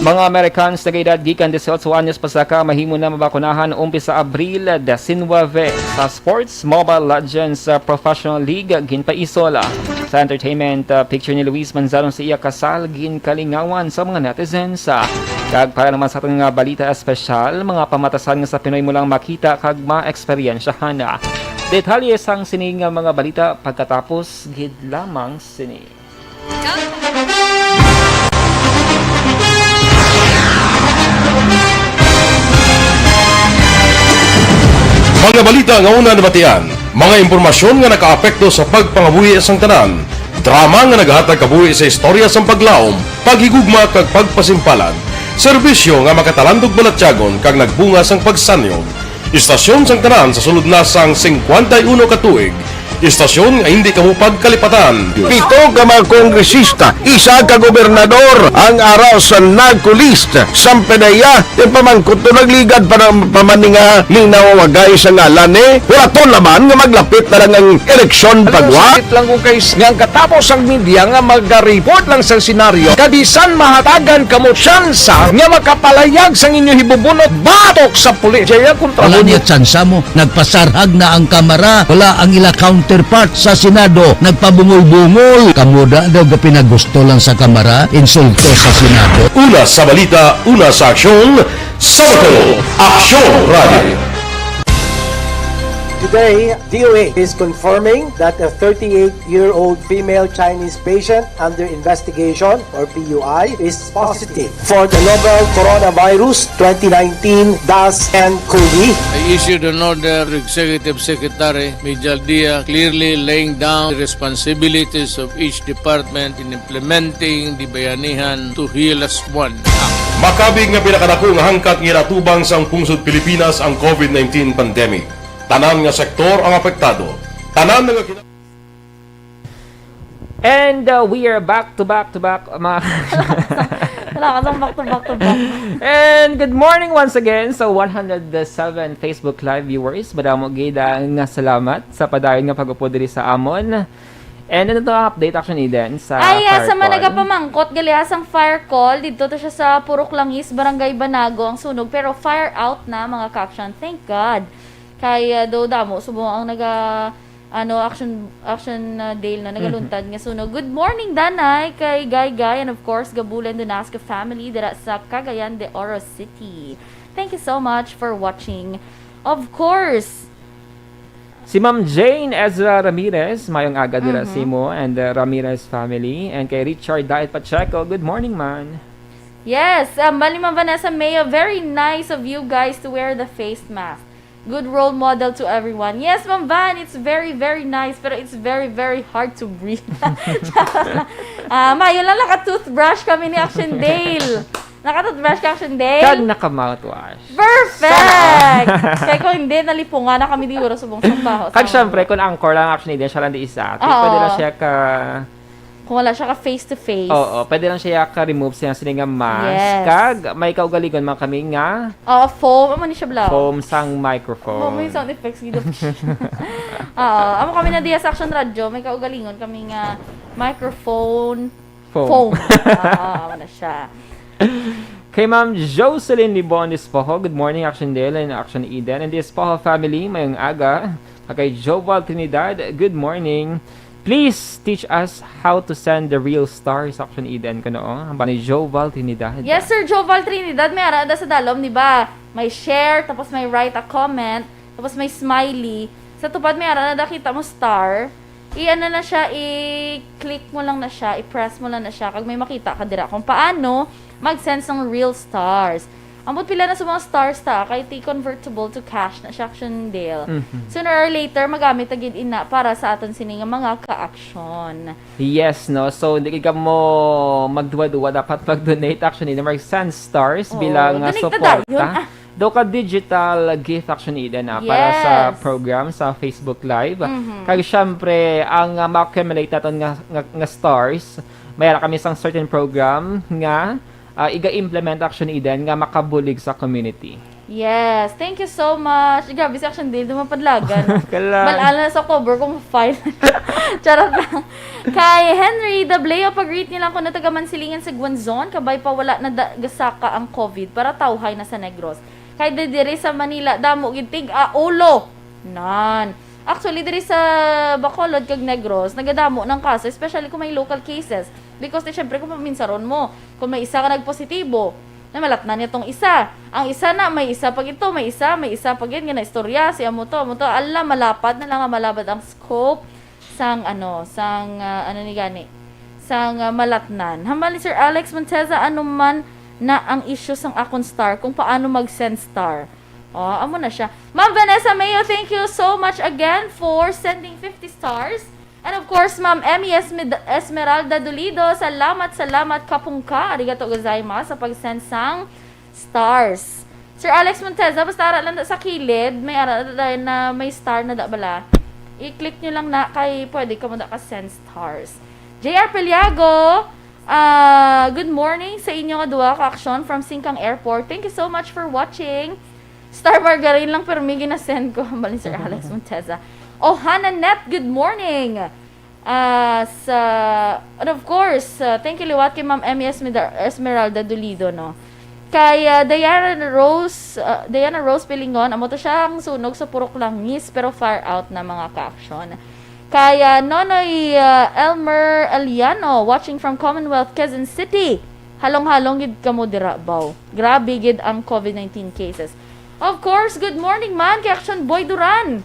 Mga Americans nga edad gikan dieciocho anyos pasaka mahimo na mabakunahan umpisa Abril diecinuebe. Sa sports, Mobile Legends, uh, Professional League ginpaisol. Sa entertainment, uh, picture ni Luis Manzano sa iya kasal ginkalingawan sa mga netizens. Kag para naman sa aton nga balita espesyal, mga pamatasan nga sa Pinoy mo lang makita kag maeksperiensyahan. Detalye sang sini nga mga balita pagkatapos gid lamang sini. Mga balita nga una nabatian, mga impormasyon nga nakaapekto sa pagpangabuhi sang tanan, drama nga nagahatag kabuhi sa istorya sang paglaom, paghigugma kag pagpasimpalan, serbisyo nga makatalandog balatyagon kag nagbunga sang pagsanyog. Istasyon sang tanan sa sulod na sang singkwenta y uno ka tuig. Istasyon nga hindi kamo pagkalipatan. Pito ka mga kongresista, isa ka gobernador ang ara sa NAGCO list. Sang P D E A, yung pamangkot to nagligad pa ng pamaninga ning nawawagay sa ngalan ni Huraton Laban nga maglapit na lang ang eleksyon pagwa. Sakit lang ko kay s-, nga ang katapos ang media nga maga-report lang sa senaryo, kabisan mahatagan kamo tsansa nga makapalayag sang inyo hibubunot batok sa pulis. Jaya kontra Wala mo. Niya tsansa mo. Nagpasarhag na ang Kamara. Wala ang ila counterpart sa Senado. Nagpabungol-bungol. Kamo da daw gapinagusto lang sa Kamara. Insulto sa Senado. Una sa balita, una sa aksyon, sa Aksyon Radio. Today, D O H is confirming that a thirty-eight-year-old female Chinese patient under investigation, or P U I, is positive for the novel coronavirus twenty nineteen dash ten COVID. I issued an order to Executive Secretary Mijal Dia, clearly laying down the responsibilities of each department in implementing the Bayanihan to Heal As One Act. Makabig nga pinakadako nga hangkat nga ginatubang sang pungsod Pilipinas ang COVID nineteen pandemic. Tanan nga sektor ang apektado. Tanan nga gina- And, uh, we are back to back to back, mga Wala ka sang back to back to back. And good morning once again sa one hundred seven Facebook Live viewers. Madamo gid, uh, nga salamat sa padayon nga pag-upod diri sa amon. And ano to ang update, Action Eden, sa Ay, ah, fire sa mga call? Nagapamangkot, gali, ah, sang fire call, didto to siya sa Purok Langis, Barangay Banago ang sunog, pero fire out na, mga ka-action. Thank God. Kay, ah, daw damo subong ang naga, ano, action, action, ah, Dale na Mhm. nagaluntad nga sunog. Good morning, Danay, kay Gay Gay, and of course, Gabulan Dunasca family dira sa Cagayan de Oro City. Thank you so much for watching. Of course, Si Ma'am Jane Ezra Ramirez, mayong aga dira Mhm. sa imo and the Ramirez family. And kay Richard Diet Pacheco, good morning, man. Yes, um, bali, Ma'am Vanessa Mayo, very nice of you guys to wear the face mask. Good role model to everyone. Yes, Ma'am Van, it's very, very nice, pero it's very, very hard to breathe. Ah, mayo lang naka-toothbrush kami ni Action Dale. Naka-toothbrush ka, Action Dale? Kag naka-mouthwash. Perfect! Sana all. Kaya kung hindi, nalipungan na kami di oras subong sa baho. Kag Sa syempre, kung anchor lang, Action Dale, siya lang di isa. Kaya Oo. pwede na siya ka Kung wala siya ka face to face. Oo, pwede lang siya ka-remove siya sini nga mask. Yes. Kag may kaugalingon man kami nga Oo, foam. Amo ni siya, bla. Foam sang microphone. Amo, may sound effects gid. Oo, amo kami na diya sa Action Radio. May kaugalingon kami nga microphone Foam. Foam. Oo, amo na siya. Kay Ma'am Jocelyn Libon Despojo, "Good morning, Action Dale and Action Eden and the Espojo family. Mayong aga." Kay Joval Trinidad, "Good morning. Please teach us how to send the real stars, Action Eden," kuno, oh. Ang ba ni Joval Trinidad? Yes, Sir Joval Trinidad, may ara da sa dalom, di ba? May share, tapos may write a comment, tapos may smiley. Sa tupad, may ara na da kita mo star. I-ano na siya, i-click mo lang na siya, i-press mo lang na siya, kag may makita ka dira kung paano mag-send sang real stars. Ambot pila na sa mga stars ta, kay ti convertible to cash na siya, Action Dale. Mhm. Sooner or later, magamit ta gid ina para sa aton sini nga mga ka-action. Yes, no? So, hindi ka mo magduwa-duwa, dapat mag-donate, Action Eden, mag-send stars Oo, bilang, ah, donate na suporta. Dayon, ah. Do ka digital gift, Action Eden, ah, para sa Yes. program sa Facebook Live. Mhm. Kag syempre, ang, ah, ma-accumulate naton nga, nga, nga stars, may ara kami sang certain program nga, ah, iga-implement, Action Eden, nga makabulig sa community. Yes, thank you so much. Grabe si Action Dale, dumapadlagan. Kalang. Mal-ala na sa cover kung file. Charot lang. Kay Henry Dableo, pag-greet niyo lang ko na taga Mansilingan sa Guanzon, kabay pa wala na da-, gasaka ang covid, para tawhay na sa Negros. Kay di-, diri sa Manila, damo gid tig-a ulo. Nan. Actually, diri sa Bacolod kag Negros, nagadamo ng kaso, especially kung may local cases. Because, di, syempre, kung paminsaron mo, kung may isa ka nagpositibo, na malatnan niya tong isa. Ang isa na, may isa pa gito, may isa, may isa pa gid nga naistorya, si amo to, amo to. Ala, malapad na lang nga malabad ang scope sang, ano, sang, ah, ano ni gani, sang, ah, malatnan. Hambal ni Sir Alex Monteza, ano man na ang issue sang akon star, kung paano mag-send star? Oh, amo na siya. Ma'am Vanessa Mayo, thank you so much again for sending fifty stars. And of course, Ma'am Emmy Esmed-, Esmeralda Dolido, salamat, salamat, kapungka. Arigato gozaimasu sa pag-send sang stars. Sir Alex Monteza, basta ara lang da sa kilid, may ara da na may star na da bala. I-click nyo lang na kay pwede ka mo da ka-send stars. J R Peliago, ah, good morning sa inyo nga duha ka aksyon from Singkang Airport. Thank you so much for watching. Star Margarine lang, pero may ginasend ko. Hambal ni Sir Alex Monteza. Oh, Hannah Net, good morning. Ah, sa, and of course, ah, thank you liwat kay Ma'am Emmy Esmeda-, Esmeralda Dolido, no? Kay, ah, Diana Rose, ah, Diana Rose Pilingon, amo to siya ang sunog sa Purok Langis, pero far out na mga ka-aksyon. Kay, ah, Nonoy, ah, Elmer Aliano, watching from Commonwealth, Quezon City. Halong-halong gid kamo dira, baw. Grabe gid ang covid nineteen cases. Of course, good morning man kay Action Boy Duran.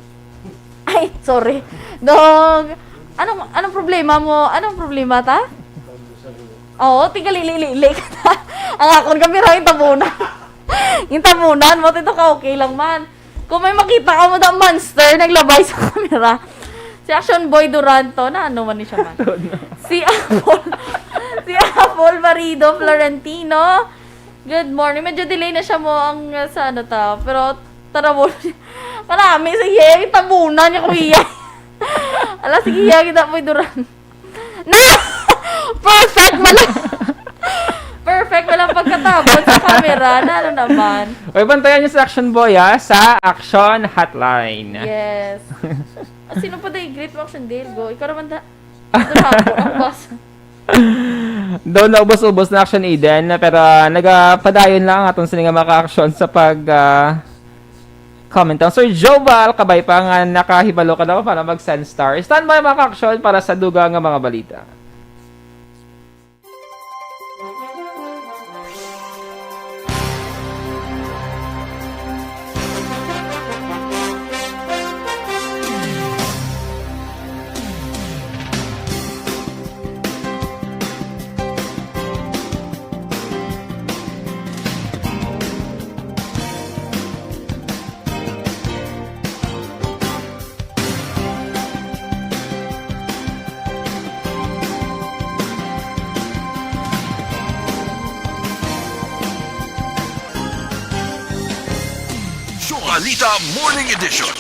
Ay, sorry. Dong, anong, anong problema mo? Anong problema ta? Oo, tigalili-lili ka ta. Ang akon kami ra intabunan. Intabunan mo, tito ka, okay lang man. Kung may makita ka mo, da monster, naglabay sa camera. Si Action Boy Duranto, na ano man ni siya man? Don't know. Si Apple, si Apple Marido Florentino. Good morning. Medyo delay na siya mo ang, uh, sa ano ta. Pero, tara mo. Marami, sige, tabunan niya, kuya. Ala, sige, ya, kita po, Duran. Na! Perfect man lang. Perfect man lang pagkatabon sa camera. Na ano naman? Uy, bantayan niyo si Action Boy, ah, sa Action Hotline. Yes. Ah, sino pa day greet mo, Action Dale? Go. Ikaw naman da. Ito na ako, ang boss. Daw naubos-ubos na Action Eden, pero nagapadayon lang aton sini nga mga ka-aksyon sa pag, ah, comment. Ang Sir Joval, kabay pa nga nakahibalo ka daw para mag-send star. Stand by, mga ka-aksyon, para sa dugang nga mga balita. Balita Morning Edition.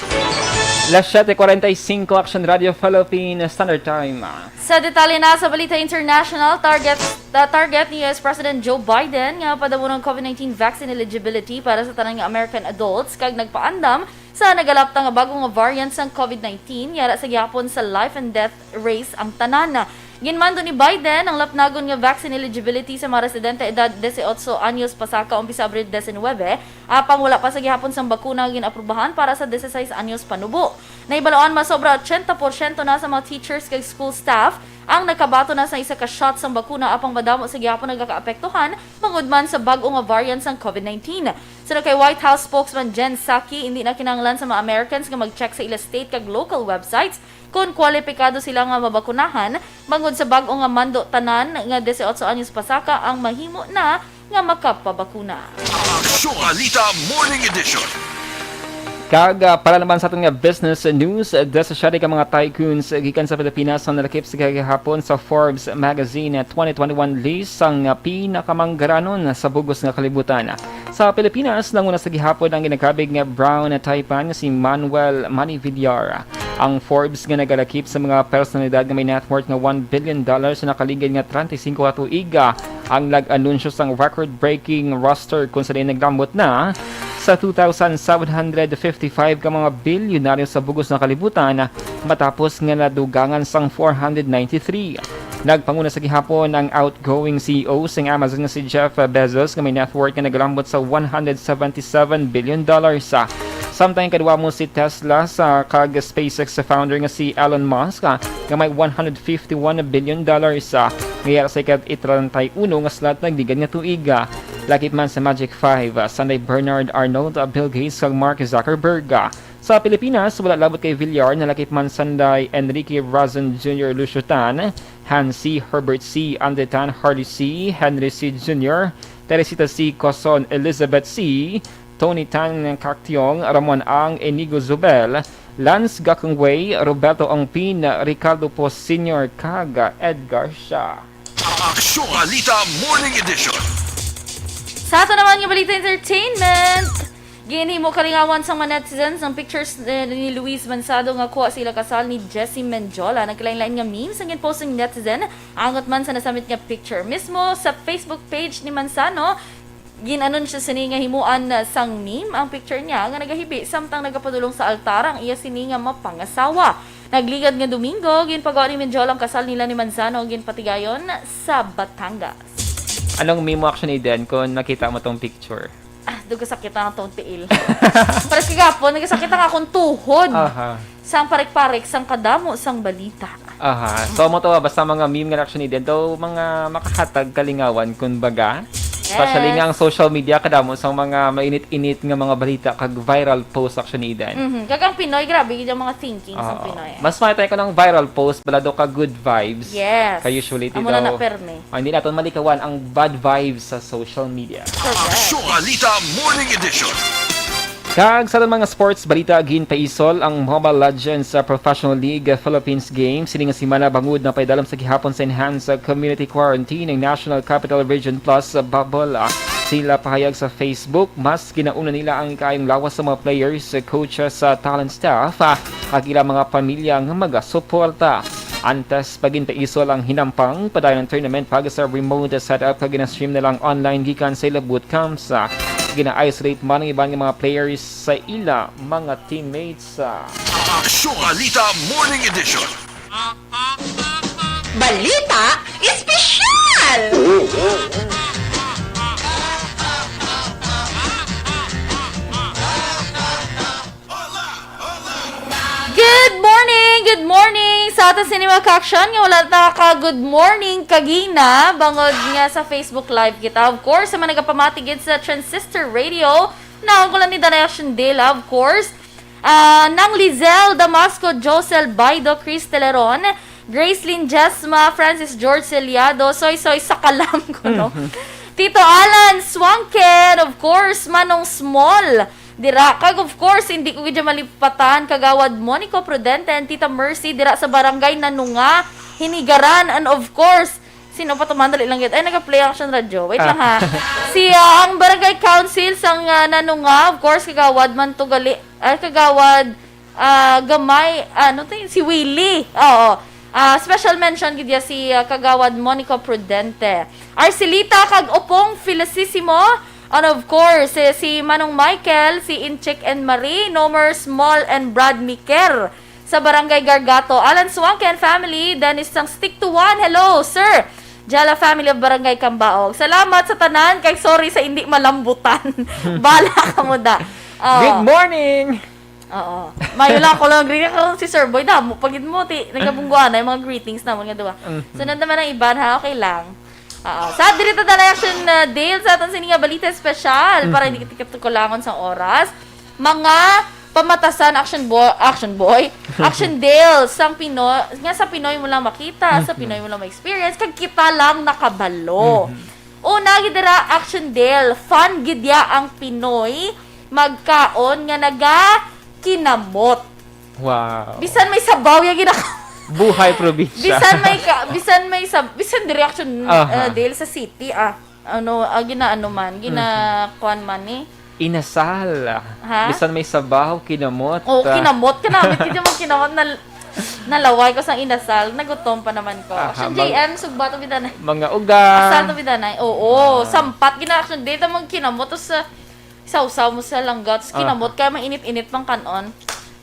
Las siete cuarenta y cinco, Action Radio Philippine Standard Time. Sa detalye na sa Balita International, target, uh, target ni U S President Joe Biden nga padamunon ang COVID nineteen vaccine eligibility para sa tanan nga American adults kag nagpaandam sa nagalapta nga bago nga variant sang COVID nineteen yara sa gihapon sa life and death race ang tanan. Ginmando ni Biden ang lapnagon nga vaccine eligibility sa mga residente edad dieciocho anyos pasaka umpisa Abril diecinuebe, apang wala pa sa gihapon sang bakuna nga gin-aprubahan para sa dieciséis anyos panubo. Nahibaluan masobra ochenta porsyento na sa mga teachers kag school staff ang nakabaton na sa isa ka shot sang bakuna, apang madamo sa gihapon nagakaapektuhan bangod man sa bag-o nga variant sang COVID nineteen. Suno kay White House spokesman Jen Psaki, hindi na kinahanglan sa mga Americans nga mag-check sa ila state kag local websites kon kwalipikado sila nga mabakunahan. Bangod sa bag-o nga mando, tanan nga dieciocho anyos pasaka ang mahimo na nga makapabakuna. Aksyon Balita Morning Edition. Kag ah, para naman sa aton nga business news, ah, disisyete ka mga tycoons gikan sa Pilipinas ang nalakip sa kagahapon sa Forbes Magazine twenty twenty-one list sang ah, pinakamanggaranon sa bugos nga kalibutan. Sa Pilipinas, nanguna sa gihapon ang ginakabig nga brown taipan nga si Manuel Manny Villar. Ang Forbes nga nagalakip sa mga personalidad nga may net worth nga one billion dollars sa nakaligid nga treinta y cinco ka tuig, ah, ang nag-anunsyo sang record-breaking roster kung sa diin naglambot na sa two thousand seven hundred fifty-five ka mga bilyonaryo sa bugos nga kalibutan, matapos nga nadugangan sang four hundred ninety-three. Nagpanguna sa gihapon ang outgoing C E O sang Amazon nga si Jeff Bezos nga may net worth nga nagalambot sa one hundred seventy-seven billion dollars. Samtang ikaduha mo si Tesla sa kag SpaceX founder nga si Elon Musk nga may one hundred fifty-one billion dollars. Nga yara sa ika-treinta y uno nga slot nagligad nga tuig. Lakip man sa Magic Five, Sunday Bernard Arnault, Bill Gates kag Mark Zuckerberg. Sa Pilipinas, wala labot kay Villar, nalakip man sanday Enrique Razon Junior Lucio Tan, Hans C. Herbert C., Andre Tan, Harley C., Henry C. Junior, Teresita C. Coson, Elizabeth C., Tony Tan Cactiong, Ramon Ang, Inigo Zubel, Lance Gakungway, Roberto Ongpin, Ricardo Poe Senior, kag Edgar Siya. Aksyon Balita Morning Edition. Sa ato naman nga balita entertainment, ginhimo kalingawan sang mga netizens ang pictures ni, ni Luis Manzado nga kuha sa ila kasal ni Jessie Mendiola. Nagkalain-lain nga memes ang ginpost sang netizen, angot man sa nasamit nga picture. Mismo sa Facebook page ni Manzano, gin-anunsyo sini nga himuan sang meme ang picture niya nga nagahibi samtang nagapadulong sa altar ang iya sini nga mapangasawa. Nagligad nga Domingo, ginpagawa ni Mendiola ang kasal nila ni Manzano, ginpatigayon sa Batangas. Anong meme mo, Action Eden, kung nakita mo tong picture? Ah, dugo sakit ang atong tiil. Pares kagapon, nagasakit ang akong tuhod. Aha. Sang parik-parik, sang kadamo, sang balita. Aha. So, mo to, basta mga meme nga, Action Eden, daw mga makahatag kalingawan, kun baga. Especially Yes. Nga ang social media, kadamo sang mga mainit-init nga mga balita kag viral post, Action Eden. Mhm. Kag ang Pinoy, grabe, yun yung mga thinking sa Oo. Pinoy. Mas makita ko ng viral post, balado ka good vibes. Yes. Kay usually, Amo na daw, na, permi. Ah, hindi natin malikawan ang bad vibes sa social media. Correct. Aksyon Balita Morning Edition. Kag sa mga sports balita, ginpaisol ang Mobile Legends sa Professional League Philippines Games sining nga semana bangod na paidalom sa gihapon sa enhanced community quarantine ang National Capital Region Plus Bubble. Sila pahayag sa Facebook, mas ginauna nila ang kaayong lawas sa mga players, coaches, sa talent staff, ah, kag ilang mga pamilya nga magasuporta. Antes pa ginpaisol ang hinampang, padayon ang tournament pag sa remote setup kag gina-stream na lang online gikan sa ila bootcamps. Gina-isolate man ang iban nga mga players sa ila mga teammates. Aksyon Balita Morning Edition. Balita Espesyal! Good morning! Good morning! Sa aton sini mga ka-action nga wala na ka good morning kagina, bangod nga sa Facebook Live kita. Of course, sa mga nagapamati gid sa Transistor Radio, na ang kulang ni Danay Action Dela, of course. Ah, Nang Lizelle Damasco, Josel Baido, Chris Teleron, Gracelyn Jesma, Francis George Celiado, Soy Soy Sakalam ko, no? Tito Alan Swanken, of course, Manong Small. Dira, kag of course, hindi ko gid malipatan, Kagawad Monico Prudente and Tita Mercy, dira sa Barangay Nanunga, Hinigaran, and of course, Sino pa to man? Dali lang gid. Ay, nag-play Action Radio. Wait Ah. lang, ha. Si, ah, ang barangay council sang, ah, Nanunga, of course, Kagawad Mantugali, ay, Kagawad, ah, Gamay, ano to yun? Si Willie. Oo. Ah, special mention gid ya si, ah, Kagawad Monico Prudente. Arcelita kag Opong Felicissimo. And of course, si, si Manong Michael, si Inchik and Marie, Nomer Small and Brad Miker sa Barangay Gargato. Alan Suangke and family, Dennis sang Stick to One. Hello, sir. Jala family of Barangay Kambaog. Salamat sa tanan, kay sorry sa hindi malambutan. Bala ka mo da. Oo. Good morning! Oo. Mayo lang ako lang greeting. Ako si Sir Boy, damo pagid mo, ti, nagabungguan na yung mga greetings naman nga duwa. Mhm. Sunod naman ang iban, ha? Okay lang. Oo. Sa diri ta na Action uh, Dale sa aton sini nga balita special para hindi kita kulangon sa oras. Mga pamatasan Action Boy, Action Boy, Action Dale sang Pinoy, nga sa Pinoy mo lang makita, sa Pinoy mo lang ma-experience, kag kita lang nakabalo. Una gid dira Action Dale, fun gid ya ang Pinoy magkaon nga naga kinamot. Wow. Bisan may sabaw ya ginaka Buhay probinsya. Bisan may ka, bisan may sab, bisan diri Action Aha. uh, Dale sa city ah. Ano, ah, ginaano man, gina kuan man ni. Inasal. Ha? Bisan may sabaw, kinamot. Oh, ah, kinamot ka namin. Kaya mo kinamot na nalaway ko sa inasal. Nagutom pa naman ko. Aha, Action mag- J M, sugba to bidanay. Mga uga. Asal to bidanay. Oo, Ah. sampat gina Action Dale. Tamang kinamot. Tapos uh, sausaw mo sa langga. Tapos Aha. kinamot. Kaya mainit-init pang kanon.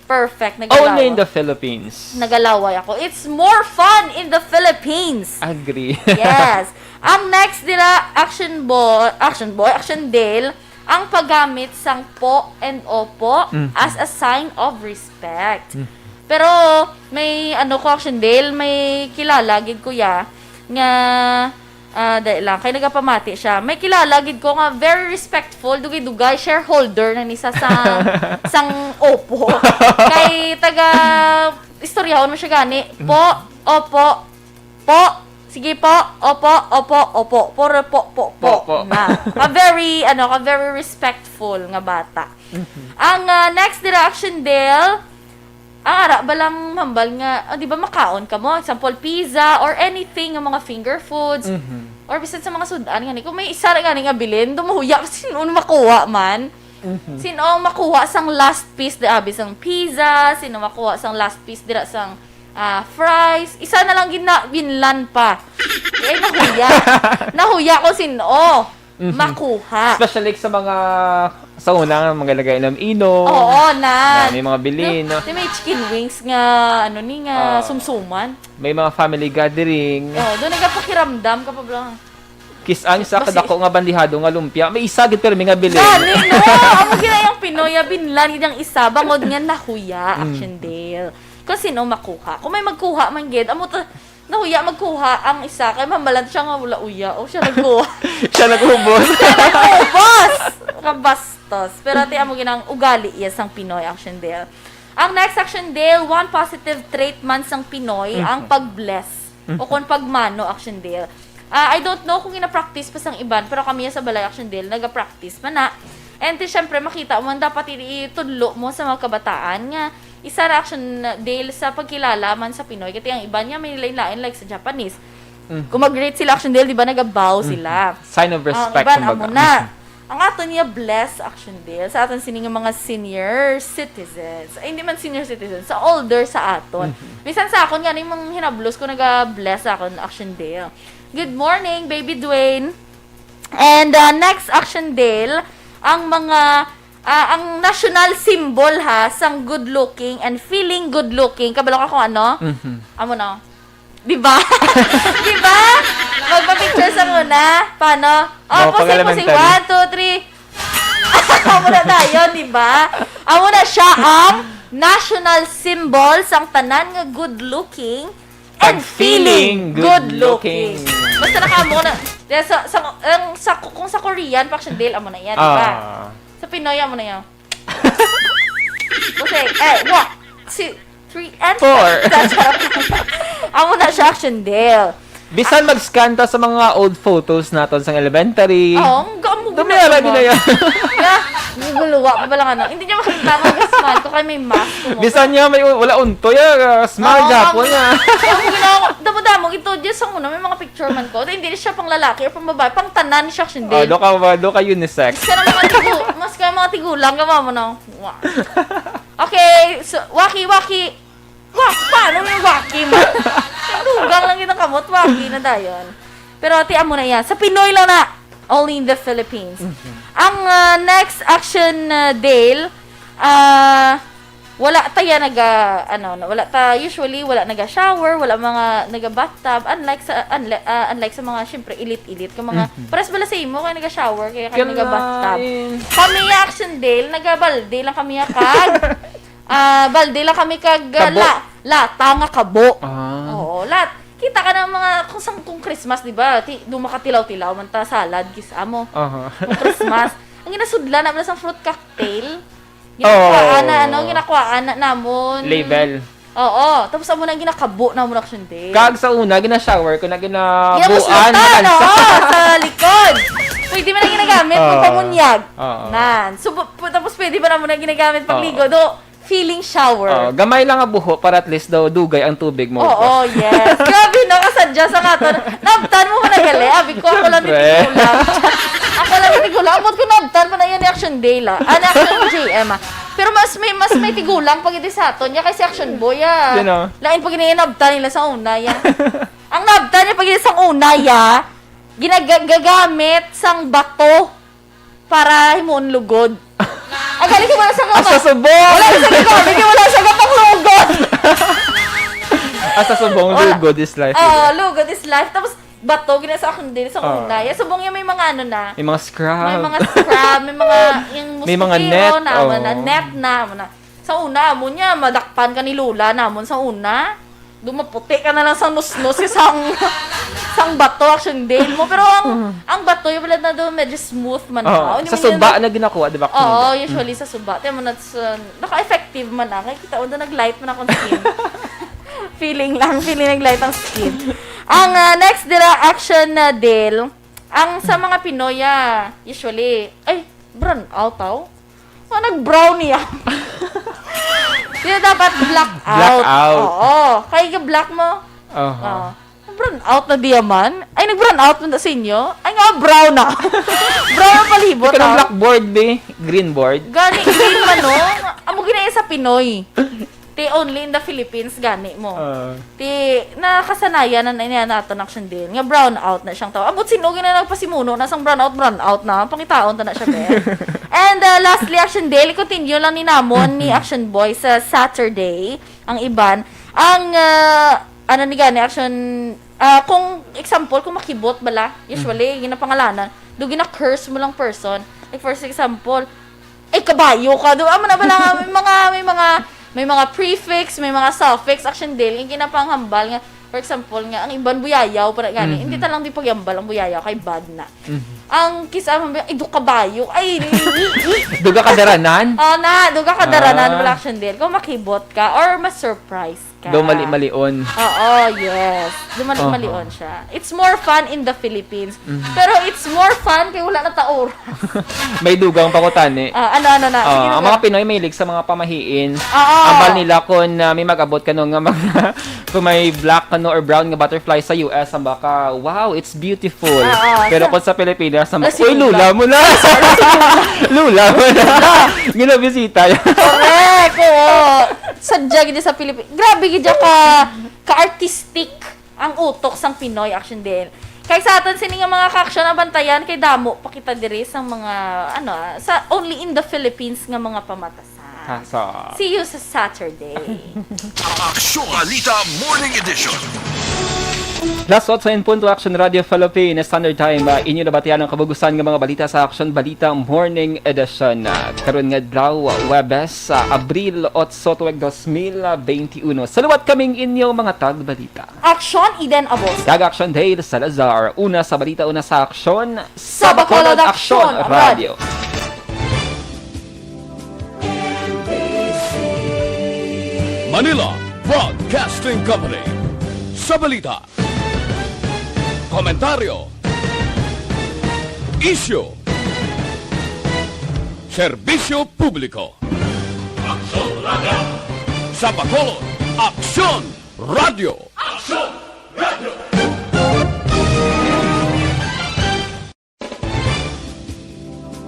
Perfect. Only Nagalawa. in the Philippines. Nagalaway ako. It's more fun in the Philippines. Agree. Yes. Ang next dira, Action Boy, Action Boy, Action Dale, ang paggamit sang po and opo Mhm. as a sign of respect. Mhm. Pero may ano ko, Action Dale, may kilala gid ko ya nga ah, dali lang, kay nagapamati siya. May kilala gid ko nga very respectful, dugay-dugay, shareholder na ni sa sang, sang opo. Kay taga, istoryahon mo siya gani, po, opo, po, sige po, opo, opo, opo, puro po, po, po, Po, po. na. Ka very, ano, ka very respectful nga bata. Ang ah, next dira Action Dale, ang ara ba lang hambal nga, ah, di ba makaon ka mo? Example, pizza or anything nga mga finger foods. Mhm. Or bisan sa mga sudan gani. Kung may isa ra gani nga bilin, dumuhuya kasi sino makuha man. Mhm. Sino ang makuha sang last piece, di abi sang pizza, sino makuha sang last piece dira sang ah, fries, isa na lang gina binlan pa. Ay, nahuya. Nahuya ko sino. Mhm. Makuha. Especially sa mga sa una, mga lagay ng inom. Oo, na. Na may mga bilin, no? Di may chicken wings nga, ano ni nga, Ah. sumsuman. May mga family gathering. Oo, doon nagpakiramdam ka pa bro. Kis-an sa Basi- kadako nga bandihado nga lumpia. May isa gid pero may nga bilin. Gani, no? Amo gina yung Pinoy, ah, binlan gid ang isa, bangod nga nahuya, Mm. Action Dale. Kung sino makuha. Kung may magkuha man gid, amo to, nahuya magkuha ang isa, kay mamalan siya nga wala uya. O siya nagkuha. Siya nag-ubos. Ubos! Kabastos. Pero ati amo ginang ugali iya sang Pinoy, Action Dale. Ang next, Action Dale, one positive trait man sang Pinoy, Mhm. ang pag-bless. O kung pagmano, Action Dale. Ah, I don't know kung gina-practice pa sang iban, pero kami sa balay, Action Dale, naga-practice pa na. And then, syempre, makita mo, dapat i- itudlo mo sa mga kabataan nga isa ra, Action Dale, sa pagkilala man sa Pinoy. Kasi ang iban niya may lain-lain, like sa Japanese. Mhm. Kung mag-greet sila, Action Dale, di ba, nagabow sila. Sign of respect, Ang iban, kumbaga. amo na. Ang ato niya, bless, Action Dale. Sa aton sini nga mga senior citizens. Ay, hindi man senior citizens. Sa older sa aton. Mhm. Bisan sa akon, gani mga hinablos ko, naga-bless sa akon, Action Dale. Good morning, Baby Dwayne. And uh, next, Action Dale, ang mga, ah, ang national symbol ha, sang good looking and feeling good looking. Kabalo ka kung ano? Mhm. Amo na. Di ba? Di ba? Magpa-picture sa muna. Paano? Oh, Mga posing, posing. pang-elementary. One, two, three. Amo na tayo, di ba? Amo na siya ang national symbol sang tanan nga good looking and Pag feeling feeling good looking. Good-looking. Basta nakaamo na. Kaya sa, sa, ang, sa, kung sa Korean, pa Action Dale, amo na yan, di ba? Ah. Sa Pinoy, amo na yan. Kasi, eh, wa, si, three and Four. Amo na siya, Action Dale. Bisan mag-scan ta sa mga old photos naton sa elementary. Oo, ang gamo Dumi na lagi na yan. Yeah, Guluwa pa pala nga, no? Hindi niya makita kung smile ko kay may mask ko. Bisan niya may u-, wala untoy, ah, smile Oo, gapon ma'am. niya. Ang ginawa, damo-damo, ito, Diyos ang una, may mga picture man ko. Hindi siya pang lalaki or pang babae, pang tanan siya, hindi. Ah, do ka, do ka unisex. Mas ka ng mga tigu-, mas ka ng mga tigulang, gawa mo na. Wow. Okay, so, waki-waki. Wa, paano yung waki man? Dugang lang yun ang kamot, waki na dayon. Pero ti amo na yan. Sa Pinoy lang na, only in the Philippines. Mhm. Ang, ah, next action, ah, Dale, ah, wala ta yan naga, ano, wala ta, usually, wala naga-shower, wala mga naga-bathtub, unlike sa, unlike, ah, unlike sa mga, syempre, elite-elite, kung mga, Mhm. pares bala sa imo, kaya naga-shower, kaya kaya Kalain. naga-bathtub. Kami, action Dale, nagabalde lang kami, ah, kag, ah, balde lang kami kag, ah, Kabo. la-, lata nga kabo. Ah. Oo, lat-, kita ka ng mga, kung sang, kung Christmas, di ba? Ti-, do makatilaw-tilaw man ta, salad, kis amo. Aha. Kung Christmas. Ang ginasudla na man sang fruit cocktail. Ginakuhaan na, Oh. ano, ginakuhaan na namon. Label. Oo. Tapos amo na ang ginakabo namon, action Dale. Kag sa una, gina-shower ko na ginabuan, Ginabutan, malansa. oo, sa likod. Pwede man na ginagamit pag Ah. pamunyag. Oo. Nan. So, bu-, pu-, tapos pwede ba namon na ginagamit pag Oo. ligo? Do, feeling shower. Oo, gamay lang nga buho para at least daw dugay ang tubig mo. Oo, yes. Grabe, no? Kasadya sa nga to. Nabtan mo man na gali. Abi ko, ako lang Siyempre. nitigulang. Ako lang nitigulang. Ambot ko nabtan pa na yun ni Action Day, la. Ah, ni Action J M, ah. Pero mas may, mas may tigulang pag ito sa aton. Ya kay si Action Boy, ah. Sino? Lain pag ginabtan nila sa una, ya. Ang nabtan niya pag ito sa una, ya, ginagagamit sang bato para himuon lugod. Ang galing, wala sa Ah, sa gapa-, subong! wala sa gapa-, wala sa gapang lugod. Ah, sa subong, Wala. lugod is life, Oo, diba? lugod is life. Tapos, bato, gina sa akin din, sa Oo. una. Yung subong yung may mga ano na. May mga scrub. May mga scrub, may mga, yung May mga mosquito net, naman na, oo. net naman na. Sa una, amo niya, madakpan ka ni Lola namon sa una. Dumaputi ka na lang sa nusnos, isang, isang bato, action Dale mo. Pero ang, Mm. ang bato, yung pala na doon, medyo smooth man Oo, na. Hindi sa man suba yun na ginakuha, di ba, Oo, kanina? usually Mm. sa suba. Tiyan mo na sa, naka-effective man na. Kaya kita, doon nag-light man akong skin. Feeling lang, feeling nag-light ang skin. Ang, ah, next dira action na Dale, ang sa mga Pinoy, ah, usually, ay, brown out, aw. Oh, nag-brown niya. Di na dapat black Black out. out. Oo. Kaya yung black mo, Aha. oh, brown out na diya man. Ay, nag-brown out man na sa inyo? Ay, nga, brown na. Brown ang palibot, Ikaw ng ah. blackboard, be. Green board. Gani, green man, no? Amo ginaya sa Pinoy. Ti only in the Philippines, gani mo. Ah. Ti, nakasanayan na niya naton action din. Nga brown out na siyang tao. Ambot sino gina nagpasimuno na sang brown out, brown out na. Pangitaon ta na siya, be. And, uh, lastly, Action Day, continue lang ni namon ni Action Boy sa Saturday. Ang iban, ang, uh, ano ni gani, Action, uh, kung example, kung makibot bala, usually, ginapangalanan, do gina-curse mo lang person. Like, for example, ay, kabayo ka. Do, amo na bala nga, may mga, may mga, may mga prefix, may mga suffix, action din. Yung ginapanghambal nga, for example nga, ang iban buyayaw, para gani, Mhm. hindi ta lang di pagyambal ang buyayaw, kay bad na. Mhm. Ang kisa, ay, do kabayo. Ay, Duga ka daranan? Oh, na, duga ka daranan, Ah. wala action din. Kung makibot ka, or ma-surprise ka. Do mali-malion. Oo, yes. Do mali-malion Aha. siya. It's more fun in the Philippines. Mhm. Pero it's more fun kay wala na ta oras. May dugang pa ko, tani. Ah, ano, ano na? Sige, Ah, ang dugang. mga Pinoy mahilig sa mga pamahiin. Oo. Ambal nila kung, ah, may mag-abot ka no nga mga, kung may black ka no or brown nga butterfly sa U S, ang baka, "Wow, it's beautiful." Oo, Pero sa kung sa Pilipinas, ang Ay, baka, si "Uy, Lula. lula mo na." Lula mo na. Ginabisita yan. Correct, oo. Sadya gid sa Pilipinas. Grabe gid ka, ka-artistic ang utok sang Pinoy, action din. Kay sa aton sini nga mga ka-action, nabantayan kay damo pa kita diri sa mga, ano, ah, sa only in the Philippines nga mga pamatasan. Ah, so. See you sa Saturday. Aksyon Balita Morning Edition. Las otso en punto, Action Radio Philippines Standard Time. Ah, inyo nabatian ang kabugusan nga mga balita sa Action Balita Morning Edition. Ah, karon nga adlaw, Huwebes, sa Abril otso, tuig dos mil benti uno. Sa liwat kaming inyo mga tagbalita. Action Eden Abos. Kag Action Dale Salazar. Una sa balita, una sa aksyon. Sa Bacolod Action Radio. Manila Broadcasting Company. Sa balita, komentaryo, isyu, Serbisyo Publiko. Sa Bacolod, Aksyon Radio.